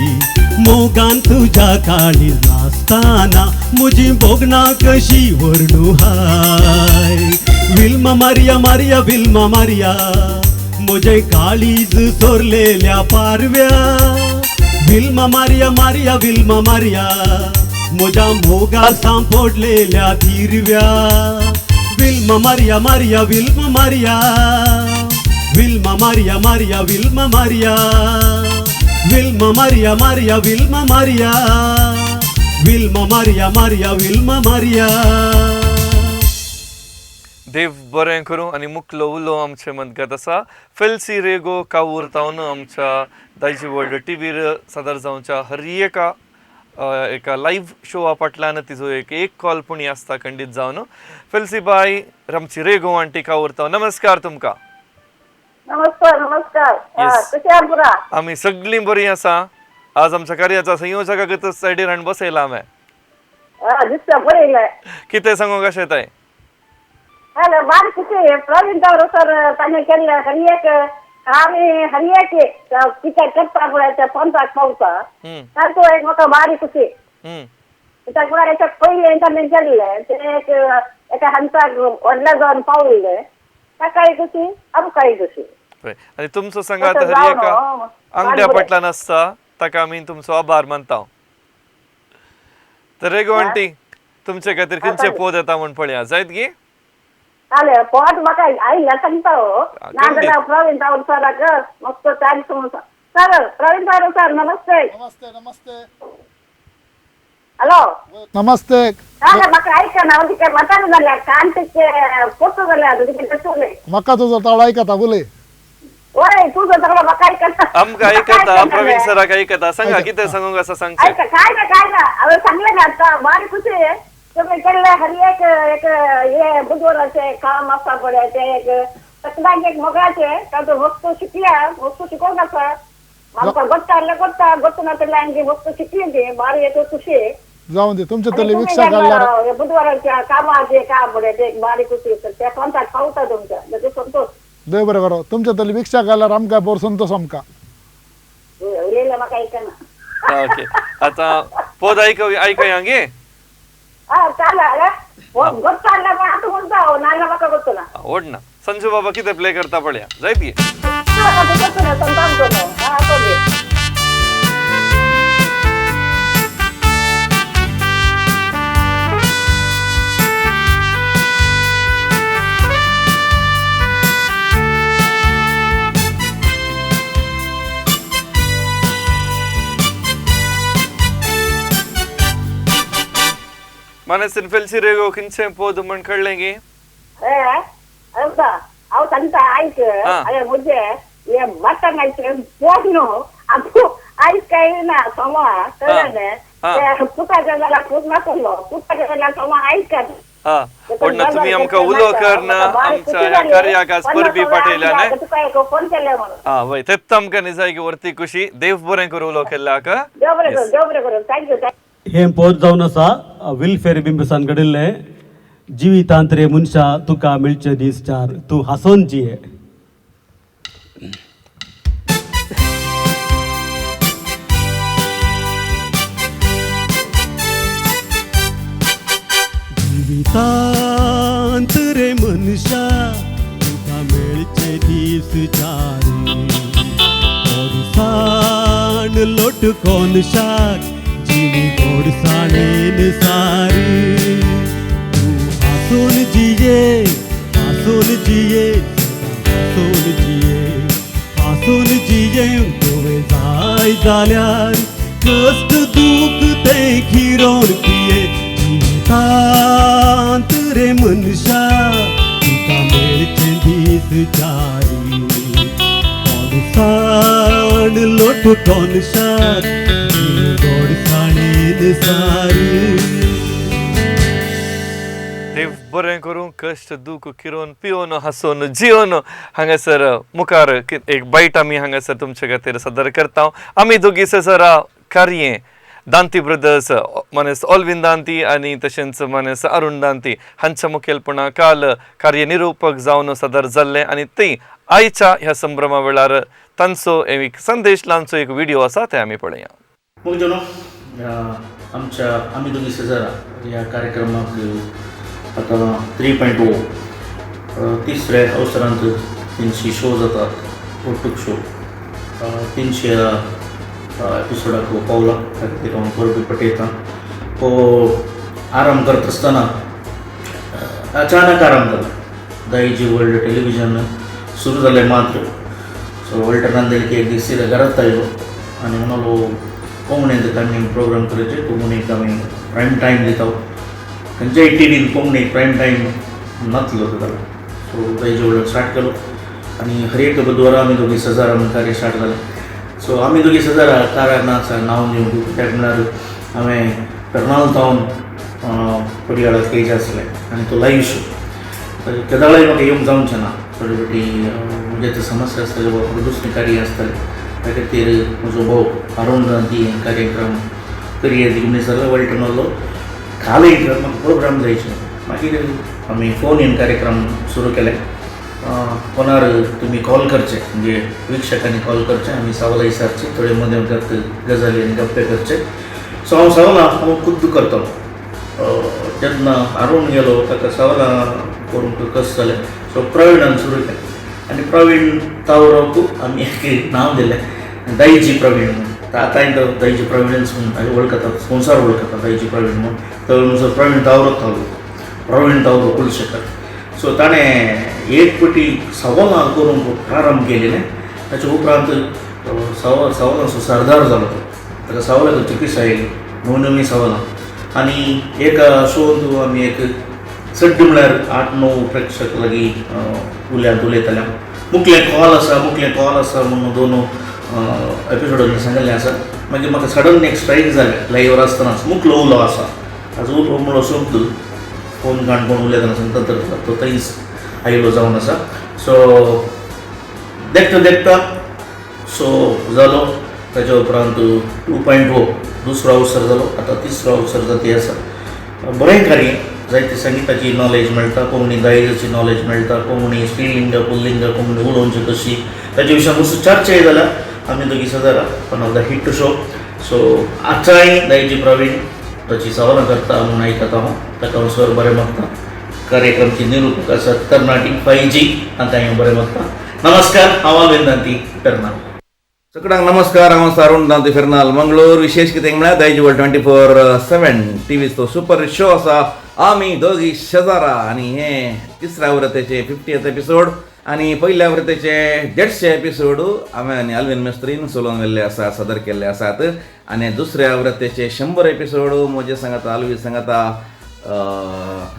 मोगान तुज्या काळीज नासताना म्हजी भोगणां कशी व्हरणू हाय. विल्मा मारिया मारिया विल्मा मारिया म्हजें काळीज चोरलेल्या पारव्या. विल्मा मारिया मारिया विल्मा मारिया म्हज्या मोगा सांपडलेल्या तिरव्या. Vilma Maria Maria Vilma Maria Vilma Maria Maria Vilma Maria Vilma Maria Maria Vilma Maria Vilma Maria Maria Vilma Maria. देव बरें करूं. आनी मुखलो उलो आमचे मदगत आसा फेल्सी रेगो कावूर तावन आमच्या दायजी वर्ल्ड टीव्हीर सादर जावच्या हर एका एका लायव्ह शोआ फाटल्यान तिजो एक एक कॉल पुणी आसता खंडीत जावन. फेल्सी बाय आमची रेगो आंटी कावूर तावन, नमस्कार तुमकां. नमस्कार. नमस्कार. कशें आसा पुरा? आमी सगळीं बरीं आसा. आज आमच्या कार्याचा संयोजकाक सायडीर हाडून बसयला हांवें. दिसता पळयलें. कितें सांगूंक कशें ताय? हॅलो, बारीक खुशी प्रवीण तावरे सर ताणें केल्लें हर एक आमी हर एक कितें करता पळय त्या पंचाक पावता ताचो एक म्हाका बारीक खुशी. कित्याक म्हळ्यार हेच्या पयलें ताणें केल्लें तें एक एका हंताक व्हडल्या जावन पावल्लें. ताकाय खुशी आमकांय खुशी. आनी तुमचो सांगात हर एका आंगड्या पटलान आसता ताका आमी तुमचो आभार मानता. तर रेगो आंटी तुमचे खातीर खंयचे पद येता म्हूण पळया जायत गी? चालेल पद म्हाका आयिल्ल्या सांगता हो, नाजाल्यार प्रवीण तावड सराक मस्त thanks म्हणून. सर प्रवीण तावड सर नमस्ते. नमस्ते नमस्ते. हॅलो नमस्ते. म्हाका आयकना हांव तिका म्हातारो जाल्या कांतीचे पोटो जाल्या तुजे. म्हाका तुजो ताळो आयकता उलय. वय तुजो ताळो म्हाका आयकता. आमकां आयकता प्रवीण सराक आयकता. सांगा कितें सांगूंक आसा सांगचें. आयका काय ना काय ना हांवें सांगलें ना आतां बारी खुशी तुमी केल्ले हर एक एक हे बुधवाराचें काम आसा पळय तें एक सगळ्यांक एक मोगाचें तातूंत वस्तू शिकल्या वस्तू शिकोवंक आसा आमकां गोत्ता आहल्यार गोत्ता गोत्त नासल्यार आमची वस्तू शिकली ती बारी एक खुशी. जावं दी तुमचे तली विक्षा घालणार बुधवाराच्या कामाचे काम पळय ते एक बारी खुशी त्या कोणताक पावता तुमच्या तेजो संतोष. देव बरें करो तुमच्या तली विक्षा घालणार आमकां बरो संतोष आमकां. उलयलें म्हाका आयकना. ओके आतां पद आयकया गे? चालेल गोत्ता आहल्यार आतां म्हणटा हांव नाजाल्यार म्हाका गोत्त ना. ओडना संजू बाबा कितें प्ले करता पळया जायत गे? माने फेलसी रेगो खंयचें पद म्हण कळ्ळें गे? हांव सांगता आयक. अरे म्हजें हें मटन आयचें पोट न्हू आतां आयज काय ना सोमा कळ्ळें न्ही पुताचें जाल्यार पूत नासलो पुताचें जाल्यार सोमा आयकत. पूण तुमी आमकां उलो करना आमच्या ह्या कार्याक आज परबी पाठयल्या न्ही. तुका एक फोन केलें म्हणून. आं वय तेच आमकां निजाय वरती खुशी. देव बरें करूं उलो केल्ल्याक. देव बरें करूं देव बरें करूं. Thank you. हें पद जावन आसा विल्फेर बिंबसान घडिल्लें जिवितांत रे मनशा तुका मेळचे दीस चार तूं हांसोन जिये. जिवितांत रे मनशा तुका मेळचे दीस चार गोडसाण लोट कोनशाक जिवी गोडसाणेन सारी तूं हांसून जिये हांसून जिये हांसून जिये हांसून जिये तुवें जाय जाल्यार कश्ट दूख तें खिरोवन पिये जिवितांत रे मनशा तुका मेळचे दीस चारी गोडसाण लोट कोनशाक गोडसाणेन सारी. देव बरें करूं कश्ट दूख किरोवन पिवन हांसोन जिवन हांगासर मुखार एक बायट आमी हांगासर तुमचे खातीर सादर करता. आमी दोगी सर कार्ये दांती ब्रदर्स मानेस्त ऑलविन दांती आनी तशेंच मानेस्त अरुण दांती हांच्या मुखेलपणा काल कार्य निरुपक जावन सादर जाल्लें आनी ती आयच्या ह्या संभ्रमा वेळार तांचो एक संदेश ल्हानसो एक व्हिडिओ आसा ते आमी पळया. मोगजनो आमच्या आमी दोगी शेजारा ह्या कार्यक्रमाक आतां 3.0 तिसऱ्या अवसरांत 300 शो जातात ಒಟ್ಟುಗ್ शो 300 एपिसोडाक पावला त्या खातीर हांव परबी पटयतां. हो आराम करता आसतना अचानक आराम जालो. दायजी वर्ल्ड टेलिविजन सुरू जालें मात्र सो वॉल्टर नांदेलकी एक दीस सीधा घरात आयलो आनी म्हणलो कोंकणींत आमी प्रोग्राम करचे कोंकणीक आमी प्रायम टायम दिता खंयच्याय टिवीन कोंकणीक प्रायम टायम नातलो जालो. सो दायजी वर्ल्ड स्टार्ट केलो आनी हर एक बुधवारा आमी दोगी सजारा म्हूण कार्य स्टार्ट जालें. सो आमी दोगी सजारा कारण आसा नांव दिवंक कित्याक म्हळ्यार हांवें पेरनाल जावन पडियाळा स्टेज आसलें आनी तो लायव्ह शो केदाळाय म्हाका येवंक जावचें ना थोडे फावटी म्हजे ते समस्या आसताल्यो वा दुसरें कार्य आसतालें त्या खातीर म्हजो भाव अरुण गांधी कार्यक्रम करियर दिवणी जालो वळटन जालो काल एक म्हाका प्रोग्राम जायचे मागीर आमी फोन इन कार्यक्रम सुरू केले. फोनार तुमी कॉल करचे म्हणजे वीक्षकांनी कॉल करचे आमी सवाल विचारचे थोडे मदें करत गजाली आनी गप्पे करचे. सो हांव सवालां हांव खुद्द करतलो जेन्ना हारोवन गेलो ताका सवालां करूंक कशें जालें. सो प्रवीणान सुरू केलें आनी प्रवीण तावरोक आमी एक नांव दिलें दायजी प्रवीण म्हणून. आतांय तो दायजी प्रवीणच म्हणून वळखतात, संवसार वळखता दायजी प्रवीण म्हणून. तर प्रवीण तावरो तावरो प्रवीण तावरो कुलशेखर. सो ताणें एक पटी सवालां करूंक प्रारंभ केलेलें. ताच्या उपरांत सवालांचो सरदार जालो तो. ताका सवालां करची पिसाय आयली, नवी नवी सवालां. आनी एका शोंत आमी एक चड म्हळ्यार 8-9 प्रेक्षक लागीं उलयांत उलयताले. मुखलें कॉल आसा, मुखलें कॉल आसा म्हणून दोन एपिसोडांनी सांगिल्लें आसा. मागीर म्हाका सडन एक स्ट्रायक जालें लायव्हर आसतनाच, मुखलो उलो आसा ताजो उलो म्हणलो शब्द फोन काणकोण उलयतना सांगता तर तो थंयच आयलो जावन आसा. सो देखता देखता सो जालो. ताच्या उपरांत 2.0 दुसरो अवसर जालो, आतां तिसरो अवसर जाता आसा. बरें कार्य जायते संगिताची नॉलेज मेळटा, कोंकणी दायजाची नॉलेज मेळटा, कोंकणी स्त्रीलिंग पुल्लिंग कोंकणी उलोवची कशी ताच्या विशयान वस्तू चर्चाय जाल्या. आमी दोगी सदां one of the hit show. So आतांय दायजी प्रवीण ताची सवालां करता म्हणून आयकता हांव, ताका हांव सर बरें मागता. कार्यक्रमची निरुपक आसात कर्नाटीक 5G हांकां हांव बरें मागता. नमस्कार, हांव अरविंद दांती फेर्नाल. सगळ्यांक नमस्कार, हांव अरुण दांती फेर्नाल मंगळूर. विशेष कितें म्हळ्यार दायजी वर्ल्ड 24/7 टीव्हीचो सुपर शो आसा आमी दोगी शेजारा आनी हे तिसऱ्या आवृत्तीचे 50th episode आनी पयल्या आवृत्तीचे 150 एपिसोड हांवें आनी अल्विन मेस्त्रीन चलोवन व्हेल्ले आसा, सादर केल्ले आसात. आनी दुसऱ्या आवृत्तीचे 100 एपिसोड म्हजे सांगाता अल्वी सांगाता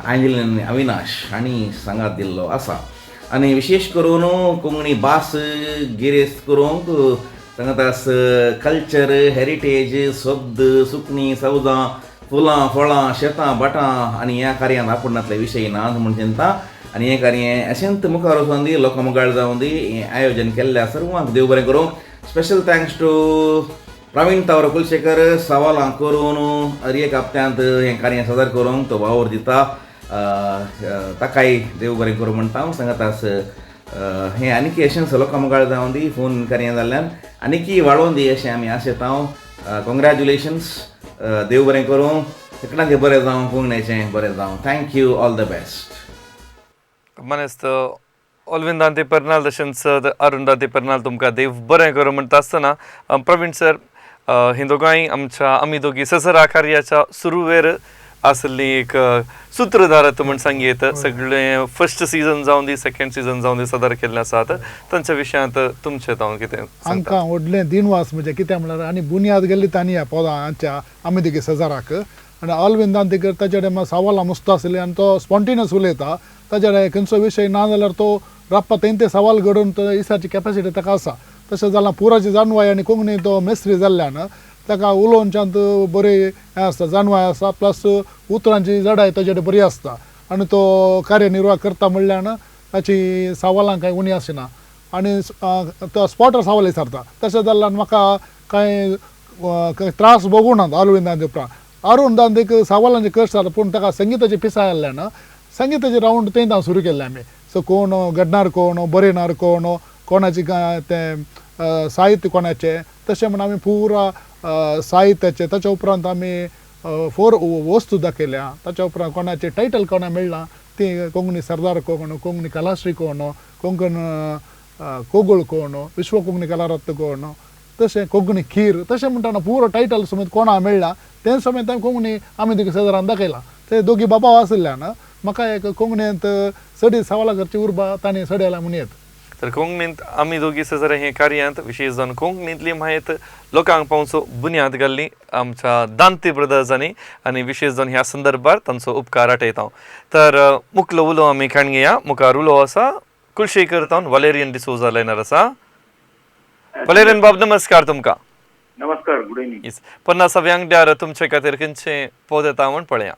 आंजलीन अविनाश हांणी सांगात दिल्लो आसा. आनी विशेष करून कोंकणी भास गिरेस्त करूंक सांगाता कल्चर, हेरिटेज, शब्द, सुकणीं, सवदां, फुलां, फळां, शेतां, भाटां आनी ह्या कार्यांत आपुणांतले विशय ना म्हूण चिंता. आनी हें कार्य अशेंच मुखार वचोन दी, लोकां मुखार जावन दी. हें आयोजन केल्ल्या सर्वांक देव बरें करूं. Special thanks to Praveen Tavro Kulshekar, सवालां करून हर एक हप्त्यांत हें कार्य सादर करूंक तो वावर दिता, ताकाय देव बरें करूं म्हणटा हांव. सांगातास हें आनीक अशेंच लोकां मुखार जावन दी, फोन कार्य जाल्ल्यान आनीकय वाडोवन दी अशें आमी आशेता हांव. कॉंग्रॅच्युलेशन्स, देव बरें करूं, सगळ्यांचें बरें जावं, कोंकणीचें बरें जावं. Thank you, all the best. मानेस्त ऑलविन दांते पेर्नाल तशेंच अरुण दांते पेर्नाल तुमकां देव बरें करूं म्हणटा आसतना प्रवीण सर, ही दोगांय आमच्या आमी दोगी ससरा कार्याच्या सुरवेर आसली एक सूत्रधारत म्हण सांगयेत. सगळें फर्स्ट सिजन जावन दी, सेकंड सिजन जावन दी सादर केल्लें आसात. तांच्या विशयांत तुमचें हांव कितें आमकां व्हडलें दिनवास म्हणजे कितें म्हणल्यार आनी बुन्याद गेल्ली तांणी ह्या पोदां आमच्या आमी दोगी शेजाराक. आनी ऑलविन दांतेकर ताचे कडेन सवालां मस्त आसली आनी तो स्पोन्टेनियस उलयता. ताच्या कडेन खंयचो विशय ना जाल्यार तो राप्पा थंय ते सवाल घडोवन तो इसाची कॅपेसिटी ताका आसा. तशें जाल्यार पुराची जाणवाय आनी कोंकणी तो मेस्त्री जाल्ल्यान ताका उलोवच्यात बरी हें आसता, जाणवाय आसा, प्लस उतरांची जडाय ताचे कडेन बरी आसता आनी तो कार्यनिर्वाह करता म्हणल्यान ताची सवालां कांय उणी आसना आनी तो स्पॉटार सवाल विचारता. तशें जाल्ल्यान म्हाका कांय त्रास भोगूना अरविंद दांते उपरांत. अरुण दांतेक सवालांचे कश्ट जाता पूण ताका संगिताची पिसाय आसल्यान संगिताचे रावंड थंय हांव सुरू केल्लें आमी. सो कोण घडणार, कोण बरयणार, कोण कोणाची तें साहित्य कोणाचें, तशें म्हण आमी पुरा साहित्याचें. ताच्या उपरांत आमी 4 वस्तू दाखयल्या. ताच्या उपरांत कोणाचें टायटल कोणा मेळ्ळां ती कोंकणी सरदार कोण, कोंकणी कलाश्री कोण, कोंकण कोगूळ कोण, विश्व कोंकणी कलारत्न कोण, तशें कोंकणी खीर, तशें म्हणटाना पुरो टायटल समेत कोणा मेळ्ळां तें समेत आमी कोंकणी आमी दोगी शेजारान दाखयलां. ते दोगी बाबा आशिल्ल्यान म्हाका एक कोंकणींत चड सवालां करची उर्बा तांणी चडयला म्हूण येत. तर कोंकणींत आमी दोगी शेजारा हे कार्यांत विशेष जावन कोंकणींतली म्हायत लोकांक पावचो बुन्याद घाल्ली आमच्या दांती ब्रदर्सांनी आनी विशेष जावन ह्या संदर्भार तांचो उपकार आठयता. तर मुखलो उलो आमी काणगेया. मुखार उलो आसा कुलशेखर तावन वालेरियन डिसोजा लायनार आसा. वालेरियन बाब नमस्कार तुमकां. नमस्कार, गुड इवनिंग. 50व्या आंकड्यार तुमचे खातीर खंयचे पद येता म्हूण पळया.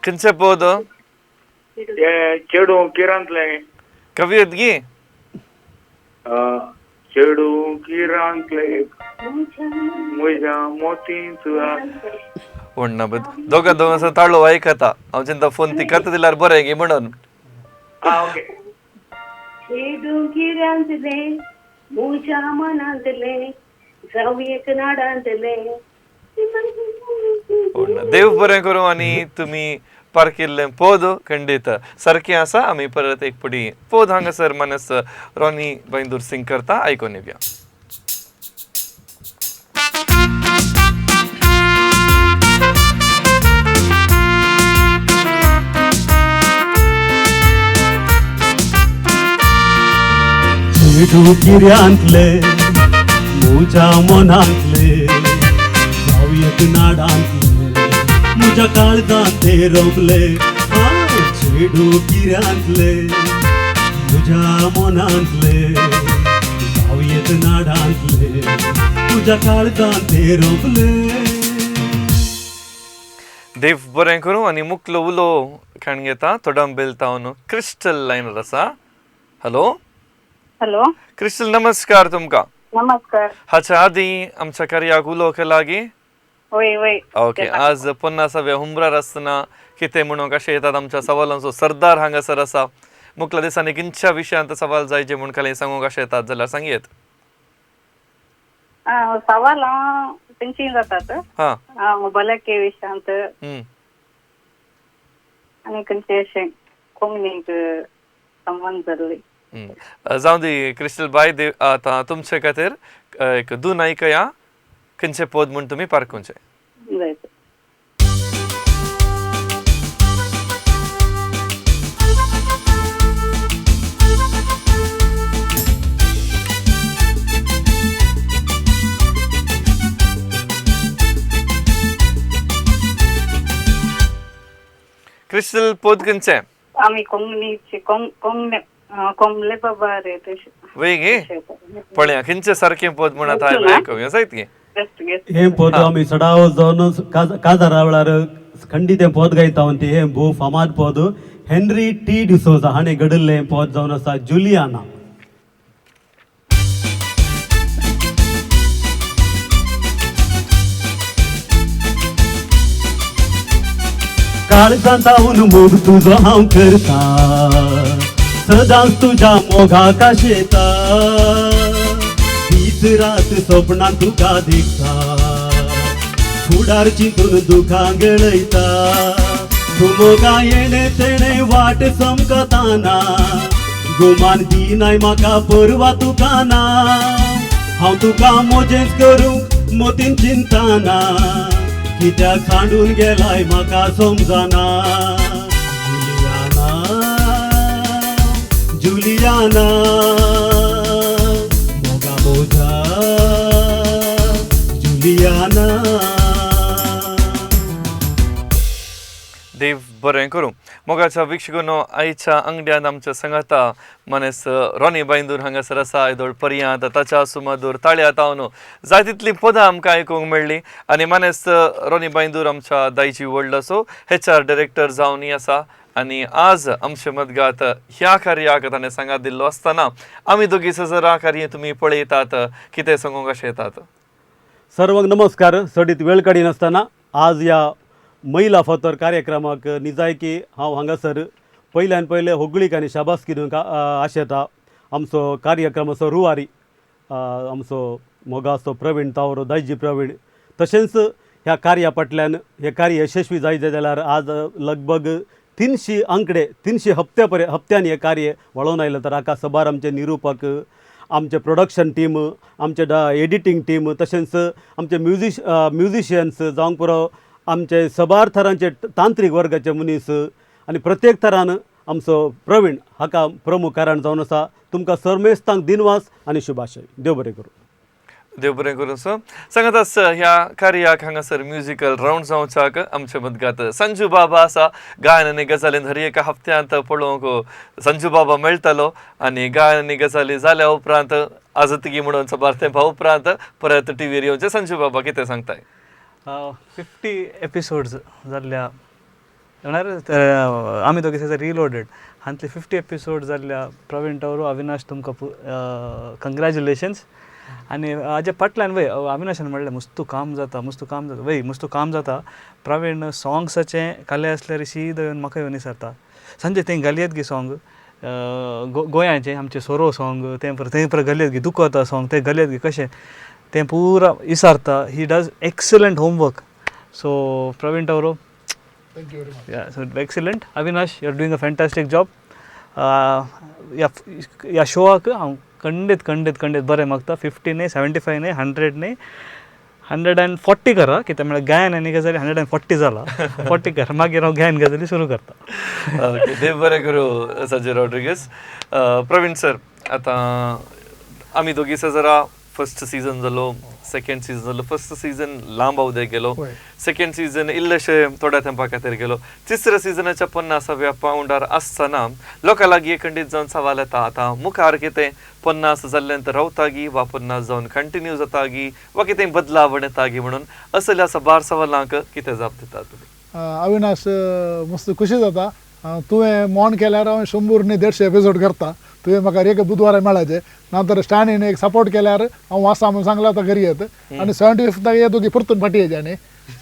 खंयचें पद? चेडूं किरांतलें. कवी गी? चेडूं गिरांतले म्हज्या मोतींत. ना दोगा दोगांचो ताळो आयकता हांव चिंता फोन ती कत दिल्यार बरें गे म्हणून. चेडूं गिरांतले म्हज्या मनांतले जावं एक नाडांतले. देव बरें करूं आनी तुमी पारकिल्लें पद खंडीत सारकें आसा. आमी परत एक पडी पद हांगासर मानस रॉनी बैंदूर सिंग करता आयकून येवया. चेडूं गिऱ्यांतले म्हज्या मनांतले जावं एक नाडांतले म्हज्या काळजांत ते रमले. चेडूं गिऱ्यांतले म्हज्या मनांतले जावं एक नाडांतले म्हज्या काळजांत ते रमले. देव बरें करूं आनी मुकलो उलो खाण घेता तोडंबेल तावन क्रिस्टल लायनर आसा. हॅलो हॅलो क्रिस्टल, नमस्कार तुमकां. नमस्कार. हाच्या आदी आमच्या कार्याक उलो केला गी? वय वय. ओके, आज 50व्या हुमरार आसतना कितें म्हणूंक अशें येतात आमच्या सवालांचो सरदार हांगासर आसा. मुखल्या दिसांनी किंच्या विशयांत सवाल जायचे म्हूण खाली सांगूंक अशें येतात जाल्यार सांगयेत. सवालां तेंची जातात भलायके विशयांत आनी खंयचे अशें कोंकणीक संबंद जाल्ले. जावं दी क्रिस्टल बाय, देव आतां तुमचे खातीर एक दोन आयकया खंयचे पद म्हूण तुमी पारखुचें. क्रिस्टल पद खंयचें? आमी कोंकणीचे कोंबले बाबा रे तशें वय गे पळया खंयचे सारकें पद म्हूण आतां आयकुया जायत गे. हें पद आमी सडाव जावन काजारा वेळार खंडीत हें पद गायता ती. हें भोव फामाद पद हेनरी टी डिसोजा हाणें घडयल्लें पद जावन आसा जुलियाना. काळजांत जावन मोग तुजो हांव करता सदांच तुज्या मोगाक आशेता दीस रात सपनां तुका दिसता फुडार चिंतून दुखां गळयता तूं मोगा येणे तेणे वाट समकताना गुमान दिनाय म्हाका परवा तुका ना हांव तुका मोजेंच करूंक मोतीन चिंताना कित्याक सांडून गेलाय म्हाका समजना. जुलियाना जुलियाना मोगा मोजा जुलियाना. देव बरें करूं. मोगाच्या वीक्षकांनो, आयच्या अंगड्यान आमच्या संगाता मानेस रॉनी बांयदूर हांगासर आसा. येदोळ पर्यांत ताच्या सुमधूर ताळ्या तावन जाय तितलीं पदां आमकां आयकूंक मेळ्ळीं. आनी मानेस रॉनी बांयदूर आमच्या दायजी व्हडलो एच आर डिरेक्टर जावनूय आसा. आनी आज आमचे मदगात ह्या कार्याक ताणें सांगात दिल्लो आसतना आमी दोगी सजरा कार्य तुमी पळयतात कितें सांगूंक अशें येतात. सर्वांक नमस्कार. सडीत वेळ काडिनासतना आज ह्या महिला फातर कार्यक्रमाक निजायकी हांव हांगासर पयल्यान पयले होगळीक आनी शाबासकी दिवंक आशेता. आमचो कार्यक्रमाचो रुवारी आमचो मोगाचो प्रवीण तावरो दायजी प्रवीण, तशेंच ह्या कार्या फाटल्यान हें कार्य यशस्वी जायत जाल्यार आज लगभग 300 आंकडे 300 हप्त्या पर्यंत हप्त्यान हें कार्य वळोवन आयलें. तर हाका सबार आमचे निरुपक, आमचे प्रोडक्शन टीम, आमचे एडिटींग टीम, तशेंच आमचे म्युजिशियन्स जावंक पुरो आमचे सबार थरांचे तांत्रीक वर्गाचे मनीस आनी प्रत्येक थरान आमचो प्रवीण हाका प्रमुख कारण जावन आसा. तुमकां सरमेस्तांक दिनवास आनी शुभाशय. देव बरें करूं. देव बरें करूं सर. सांगत आसा ह्या कार्याक हांगासर म्युजिकल रावंड जावच्याक आमचे मदगात संजू बाबा आसा. गायन आनी गजालीन हर एका हप्त्यांत पळोवंक संजू बाबा मेळटलो. आनी गायन आनी गजाली जाल्या उपरांत आजतगी म्हणून सबार तेंपा उपरांत परत टिवीर येवचें. संजू बाबा कितें सांगताय? 50 एपिसोड्स जाल्ल्या म्हळ्यार आमी दोगी सेजार रिलोडेड हांतले 50 एपिसोड जाल्ल्या प्रवीण टावरो, अविनाश तुमकां कंग्रेच्युलेशन्स. आनी हाजे फाटल्यान वय अविनाशान म्हणलें मस्तू काम जाता, मस्तू काम जाता, वय मस्तू काम जाता. प्रवीण सॉंग्साचें काले आसल्यार शीद येवन म्हाका येवन विचारता, संजय तें घालयेत गे सॉंग गोंयाचें आमचें सोरो सॉंग तें तें पर घालयेत गे, दुखोता सॉंग तें घालयेत गे, कशें तें पुरा विचारता. He does excellent homework. So Praveen Tavro, thank you very much. Yeah, so excellent. Avinash, you are doing a fantastic job. ह्या शोआक हांव खंडीत खंडीत खंडीत बरें मागता. 50 न्ही, 75 न्ही, 100 न्ही, 140 करा, कित्याक म्हळ्यार गायन आनी गजाली 140 जाला, 40 करा, मागीर हांव गायन गजाली सुरू करता. ओके, देव बरें करूं संजय रॉड्रिगस. प्रवीण सर, आतां आमी दोगी जरा फर्स्ट सीजन जालो, सेकंड सीजन जालो. फर्स्ट सीजन लांब अवधे गेलो, सेकंड सीजन इल्लेशे थोड्या तेंपा खातीर गेलो. तिसऱ्या सिजनाच्या 50व्या पावंडार आसतना लोकां लागीं खंडीत जावन सवाल येता, आतां मुखार कितें 50 जाल्ल्यान तर रावतागी वा 50 जावन कंटिन्यू जातागी वा कितें बदलावण येतागी म्हणून असल्या साबार सवालांक कितें जाप दिता तुमी? अविनाश, मस्त खुशी जाता. तुवें मोन केल्यार हांवें 100 न्ही 150 एपिसोड करता. तुवें म्हाका एक बुधवारा मेळाचे ना तर स्टॅन्डीन एक सपोर्ट केल्यार हांव आसा म्हणून सांगलां आतां घरी येत. आनी 75 येतो की परतून फाटी येयचे. आनी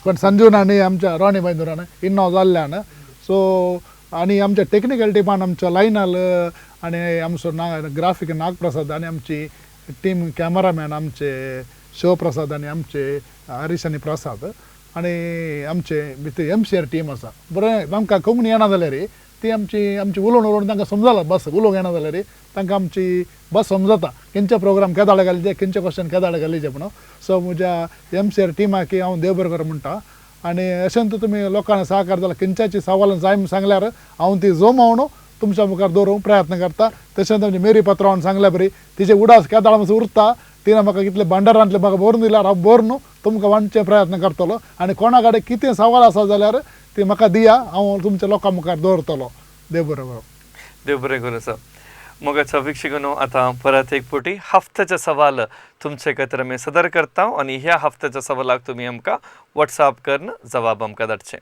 पण संजून आनी आमच्या रॉनी बांदूरान इन्नो जाल्ल्यान सो आनी आमच्या टेक्निकल टिमान आमच्या लायनल आनी आमचो ना ग्राफीक नागप्रसाद आनी आमची टीम कॅमेरामॅन आमचे शिवप्रसाद आनी आमचे हरीश आनी प्रसाद आनी आमचे भितर MCR team आसा. बरें आमकां कोंकणी येना जाल्यार ती आमची आमची उलोवन उलोवन तांकां समजला, बस उलोवंक येना जाल्यार तांकां आमची बस समजता खंयचे प्रोग्राम केदाळ घालचे, खंयचे क्वेश्चन केदाळ घालीचे म्हणून. सो म्हज्या MCR टिमाक हांव देव बरें करूं म्हणटा. आनी अशें तर तुमी लोकांक सहकार जाल्यार खंयच्याची सवालां जाय म्हूण सांगल्यार हांव ती जमोवन तुमच्या मुखार दवरूंक प्रयत्न करता. तशेंच आमची मेरी पत्रावन सांगल्या बरी तिचे उडास केदाळ मातसो उरता, तिणें म्हाका कितले भांडारांतले म्हाका भरून दिल्यार हांव भरून तुमकां वांटचे प्रयत्न करतलो. आनी कोणा कडेन कितें सवाल आसा जाल्यार ती म्हाका दिया, हांव तुमच्या लोकां मुखार दवरतलो. देव बरें करूं. देव बरें करूं सर. मोगाच्या वीक्षकांनो, आतां परत एक फावटी हफ्त्याचे सवाल तुमचे खातीर आमी सदर करता आनी ह्या हफ्त्याच्या सवालाक तुमी आमकां वॉट्सएप करून जवाब आमकां धाडचे.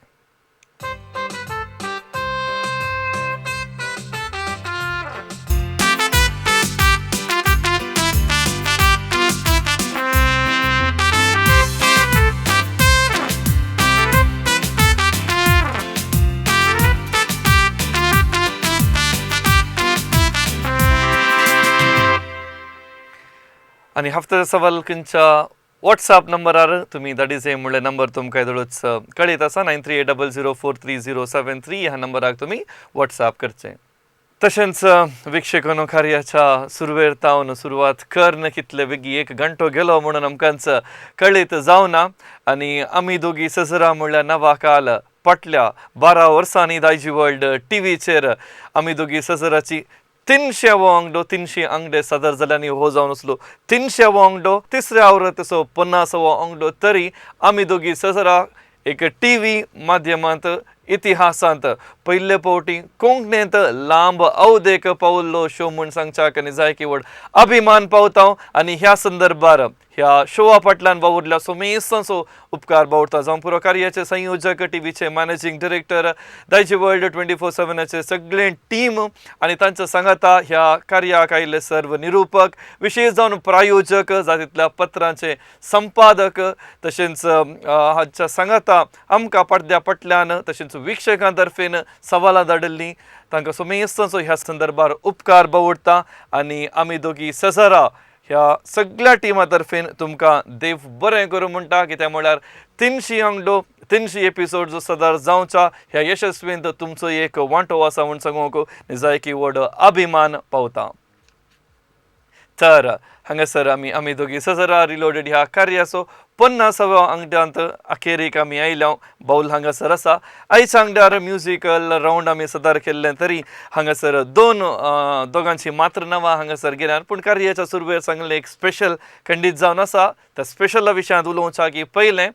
आनी हफ्त्याचा सवाल खंयच्या वॉट्सएप नंबरार तुमी धाडीचे म्हणल्यार नंबर तुमकां येदोळच कळीत आसा, 9380043073 ह्या नंबराक तुमी वॉट्सएप करचें. तशेंच वीक्षकांनो, कार्याच्या सुरवेर तावन सुरवात करन कितले बेगी 1 घंटो गेलो म्हणून आमकांच कळीत जावना. आनी आमी दोगी सजरा म्हणल्यार नवा काल फाटल्या 12 वर्सांनी दायजी वर्ल्ड टीव्हीचेर आमी दोगी सजराची 300वो आंगडो, 300 आंगडे सदर जाल्यानी हो जावन आसलो 300वो आंगडो, तिसऱ्या आवृत्तीचो 50वो आंगडो. तरी आमी दोगी सजरा एक टीव्ही माध्यमांत इतिहासांत पयले फावटी कोंकणींत लांब अवधेक पावल्लो शो म्हूण सांगच्याक आनी जायकी व्हड अभिमान पावता. आनी ह्या संदर्भार ह्या शोवा फाटल्यान वावुरल्या सोमेस्तांचो उपकार बावडता. जावं पुरो कार्याचे संयोजक, टीव्हीचे मॅनेजींग डिरेक्टर, दायजी वर्ल्ड 24/7 सगळे टीम आनी तांच्या सांगाता ह्या कार्याक आयिल्ले सर्व निरुपक, विशेश जावन प्रायोजक, जातींतल्या पत्रांचे संपादक, तशेंच हाच्या सांगाता आमकां पडद्या फाटल्यान तशेंच वीक्षकां तर्फेन सवालां धाडिल्लीं तांकां सोमेस्तांचो ह्या संदर्भार उपकार बावडता. आनी आमी दोगी सजरा ह्या सगळ्या टिमा तर्फेन तुमकां देव बरें करूं म्हणटा. कित्याक म्हळ्यार 300 आंगडो, 300 एपिसोड जो सदार जावच्या ह्या यशस्वींत तुमचो एक वांटो आसा म्हूण सांगूंक निजायकी व्हड अभिमान पावता. तर हांगासर आमी आमी दोगी सजरा रिलोडेड ह्या कार्याचो 50व्या आंगड्यांत अखेरीक आमी आयल्या. बावल हांगासर आसा. आयच्या आंगड्यार म्युजिकल रावंड आमी सदार केल्लें तरी हांगासर दोगांची मात्र नांवां हांगासर गेल्यान, पूण कार्याच्या सुरवेर सांगलें एक स्पेशल खंडीत जावन आसा. त्या स्पेशला विशयांत उलोवच्या की पयलें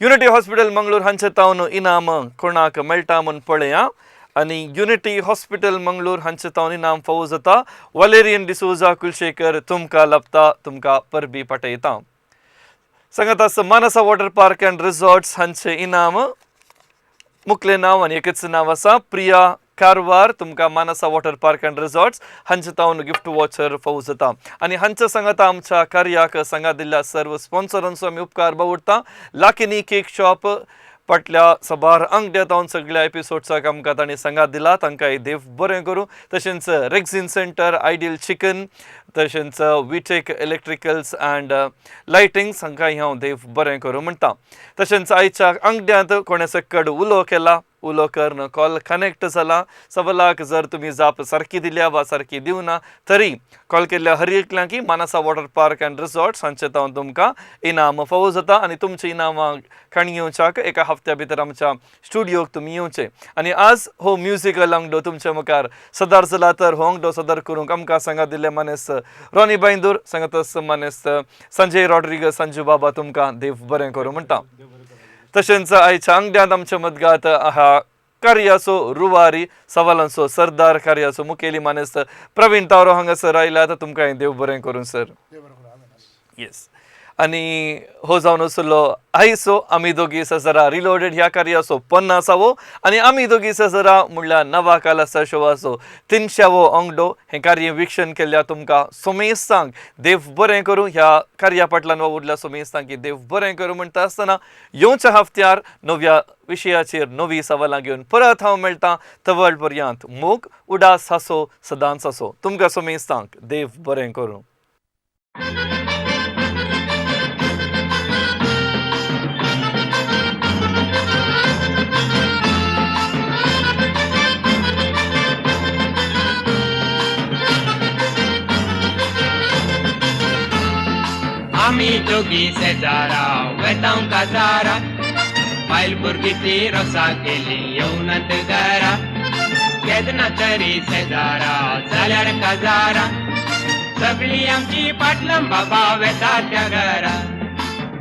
युनिटी हॉस्पिटल मंगळूर हांचे तावन इनाम कोणाक मेळटा म्हूण पळया. आनी युनिटी हॉस्पिटल मंगळूर हांचे तावन इनाम फावो जाता वलेरियन डिसोजा कुलशेखर, तुमकां लभता, तुमकां परबी पाठयता. सांगात आसा Manasa water park and resorts हांचे इनाम मुखलें नांव आनी एकच नांव आसा, प्रिया कारवार. तुमकां Manasa water park and resorts हांचे तावन गिफ्ट वॉचर फावो जाता. आनी हांच्या सांगाता आमच्या कार्याक सांगात दिल्ल्या सर्व स्पॉन्सरांचो आमी उपकार बावडटा. लाकिनी केक शॉप फाटल्या सबार अंगड्या तावन सगळ्या एपिसोड्साक आमकां तांणी सांगात दिला, तांकांय देव बरें करूं. तशेंच रेक्झिन सेंटर, आयडियल चिकन, तशेंच विटेक इलेक्ट्रिकल्स अँड लायटिंग्स हांकांय हांव देव बरें करूं म्हणटा. तशेंच आयच्या अंगड्यांत कोणें सक्कड उलो केला, उलो करून कॉल कनेक्ट जाला, सवालाक जर तुमी जाप सारकी दिल्या वा सारकी दिवना तरी कॉल केल्ल्या हर एकल्यांकी Manasa water park and resorts हांचे तावन तुमकां इनाम फावो जाता. आनी तुमचीं इनामां काणी येवच्याक एका हफ्त्या भितर आमच्या स्टुडियोक तुमी येवचे. आनी आज हो म्युजिकल अंगडो तुमच्या मुखार सदार जाला तर हो अंगडो सदर करूंक आमकां सांगात दिल्ले मानेस्त रॉनी बांयदूर, सांगात मानेस्त संजय रॉड्रिगस, संजू बाबा, तुमकां देव बरें करूं म्हणटा. तशेंच आयच्या अंगड्यांत आमच्या मदगात ह्या कार्याचो रुवारी, सवालांचो सरदार, कार्याचो मुखेली मानेस्त प्रवीण तावरो हांगासर आयला, तर तुमकां देव बरें करूं सर. येस. आनी हो जावन आसलो आयचो आमी दोगी सजरा रिलोडेड ह्या कार्याचो 50वो आनी आमी दोगी सजरा म्हणल्यार नवा कालासा शोवाचो 300वो अंगडो. हें कार्य विक्षण केल्ल्या तुमकां सोमेस्तांक देव बरें करूं. ह्या कार्या फाटल्यान वावुरल्या सोमेस्तांक की देव बरें करूं म्हणटा आसतना येवच्या हफ्त्यार नव्या विशयाचेर नवी सवालां घेवन परत हांव मेळटा. तवळ पर्यंत मोग उडास हासो सदांच आसो. तुमकां सोमेस्तांक देव बरें करूं. आमी दोगी शेजारा वेतांव काजारा, बायल भुरगीं ती रोसा केली येवनात घरा, केन्ना तरी शेजारा जाल्यार काजारा, सगळीं आमची पाटलां बाबा वेता त्या घरा.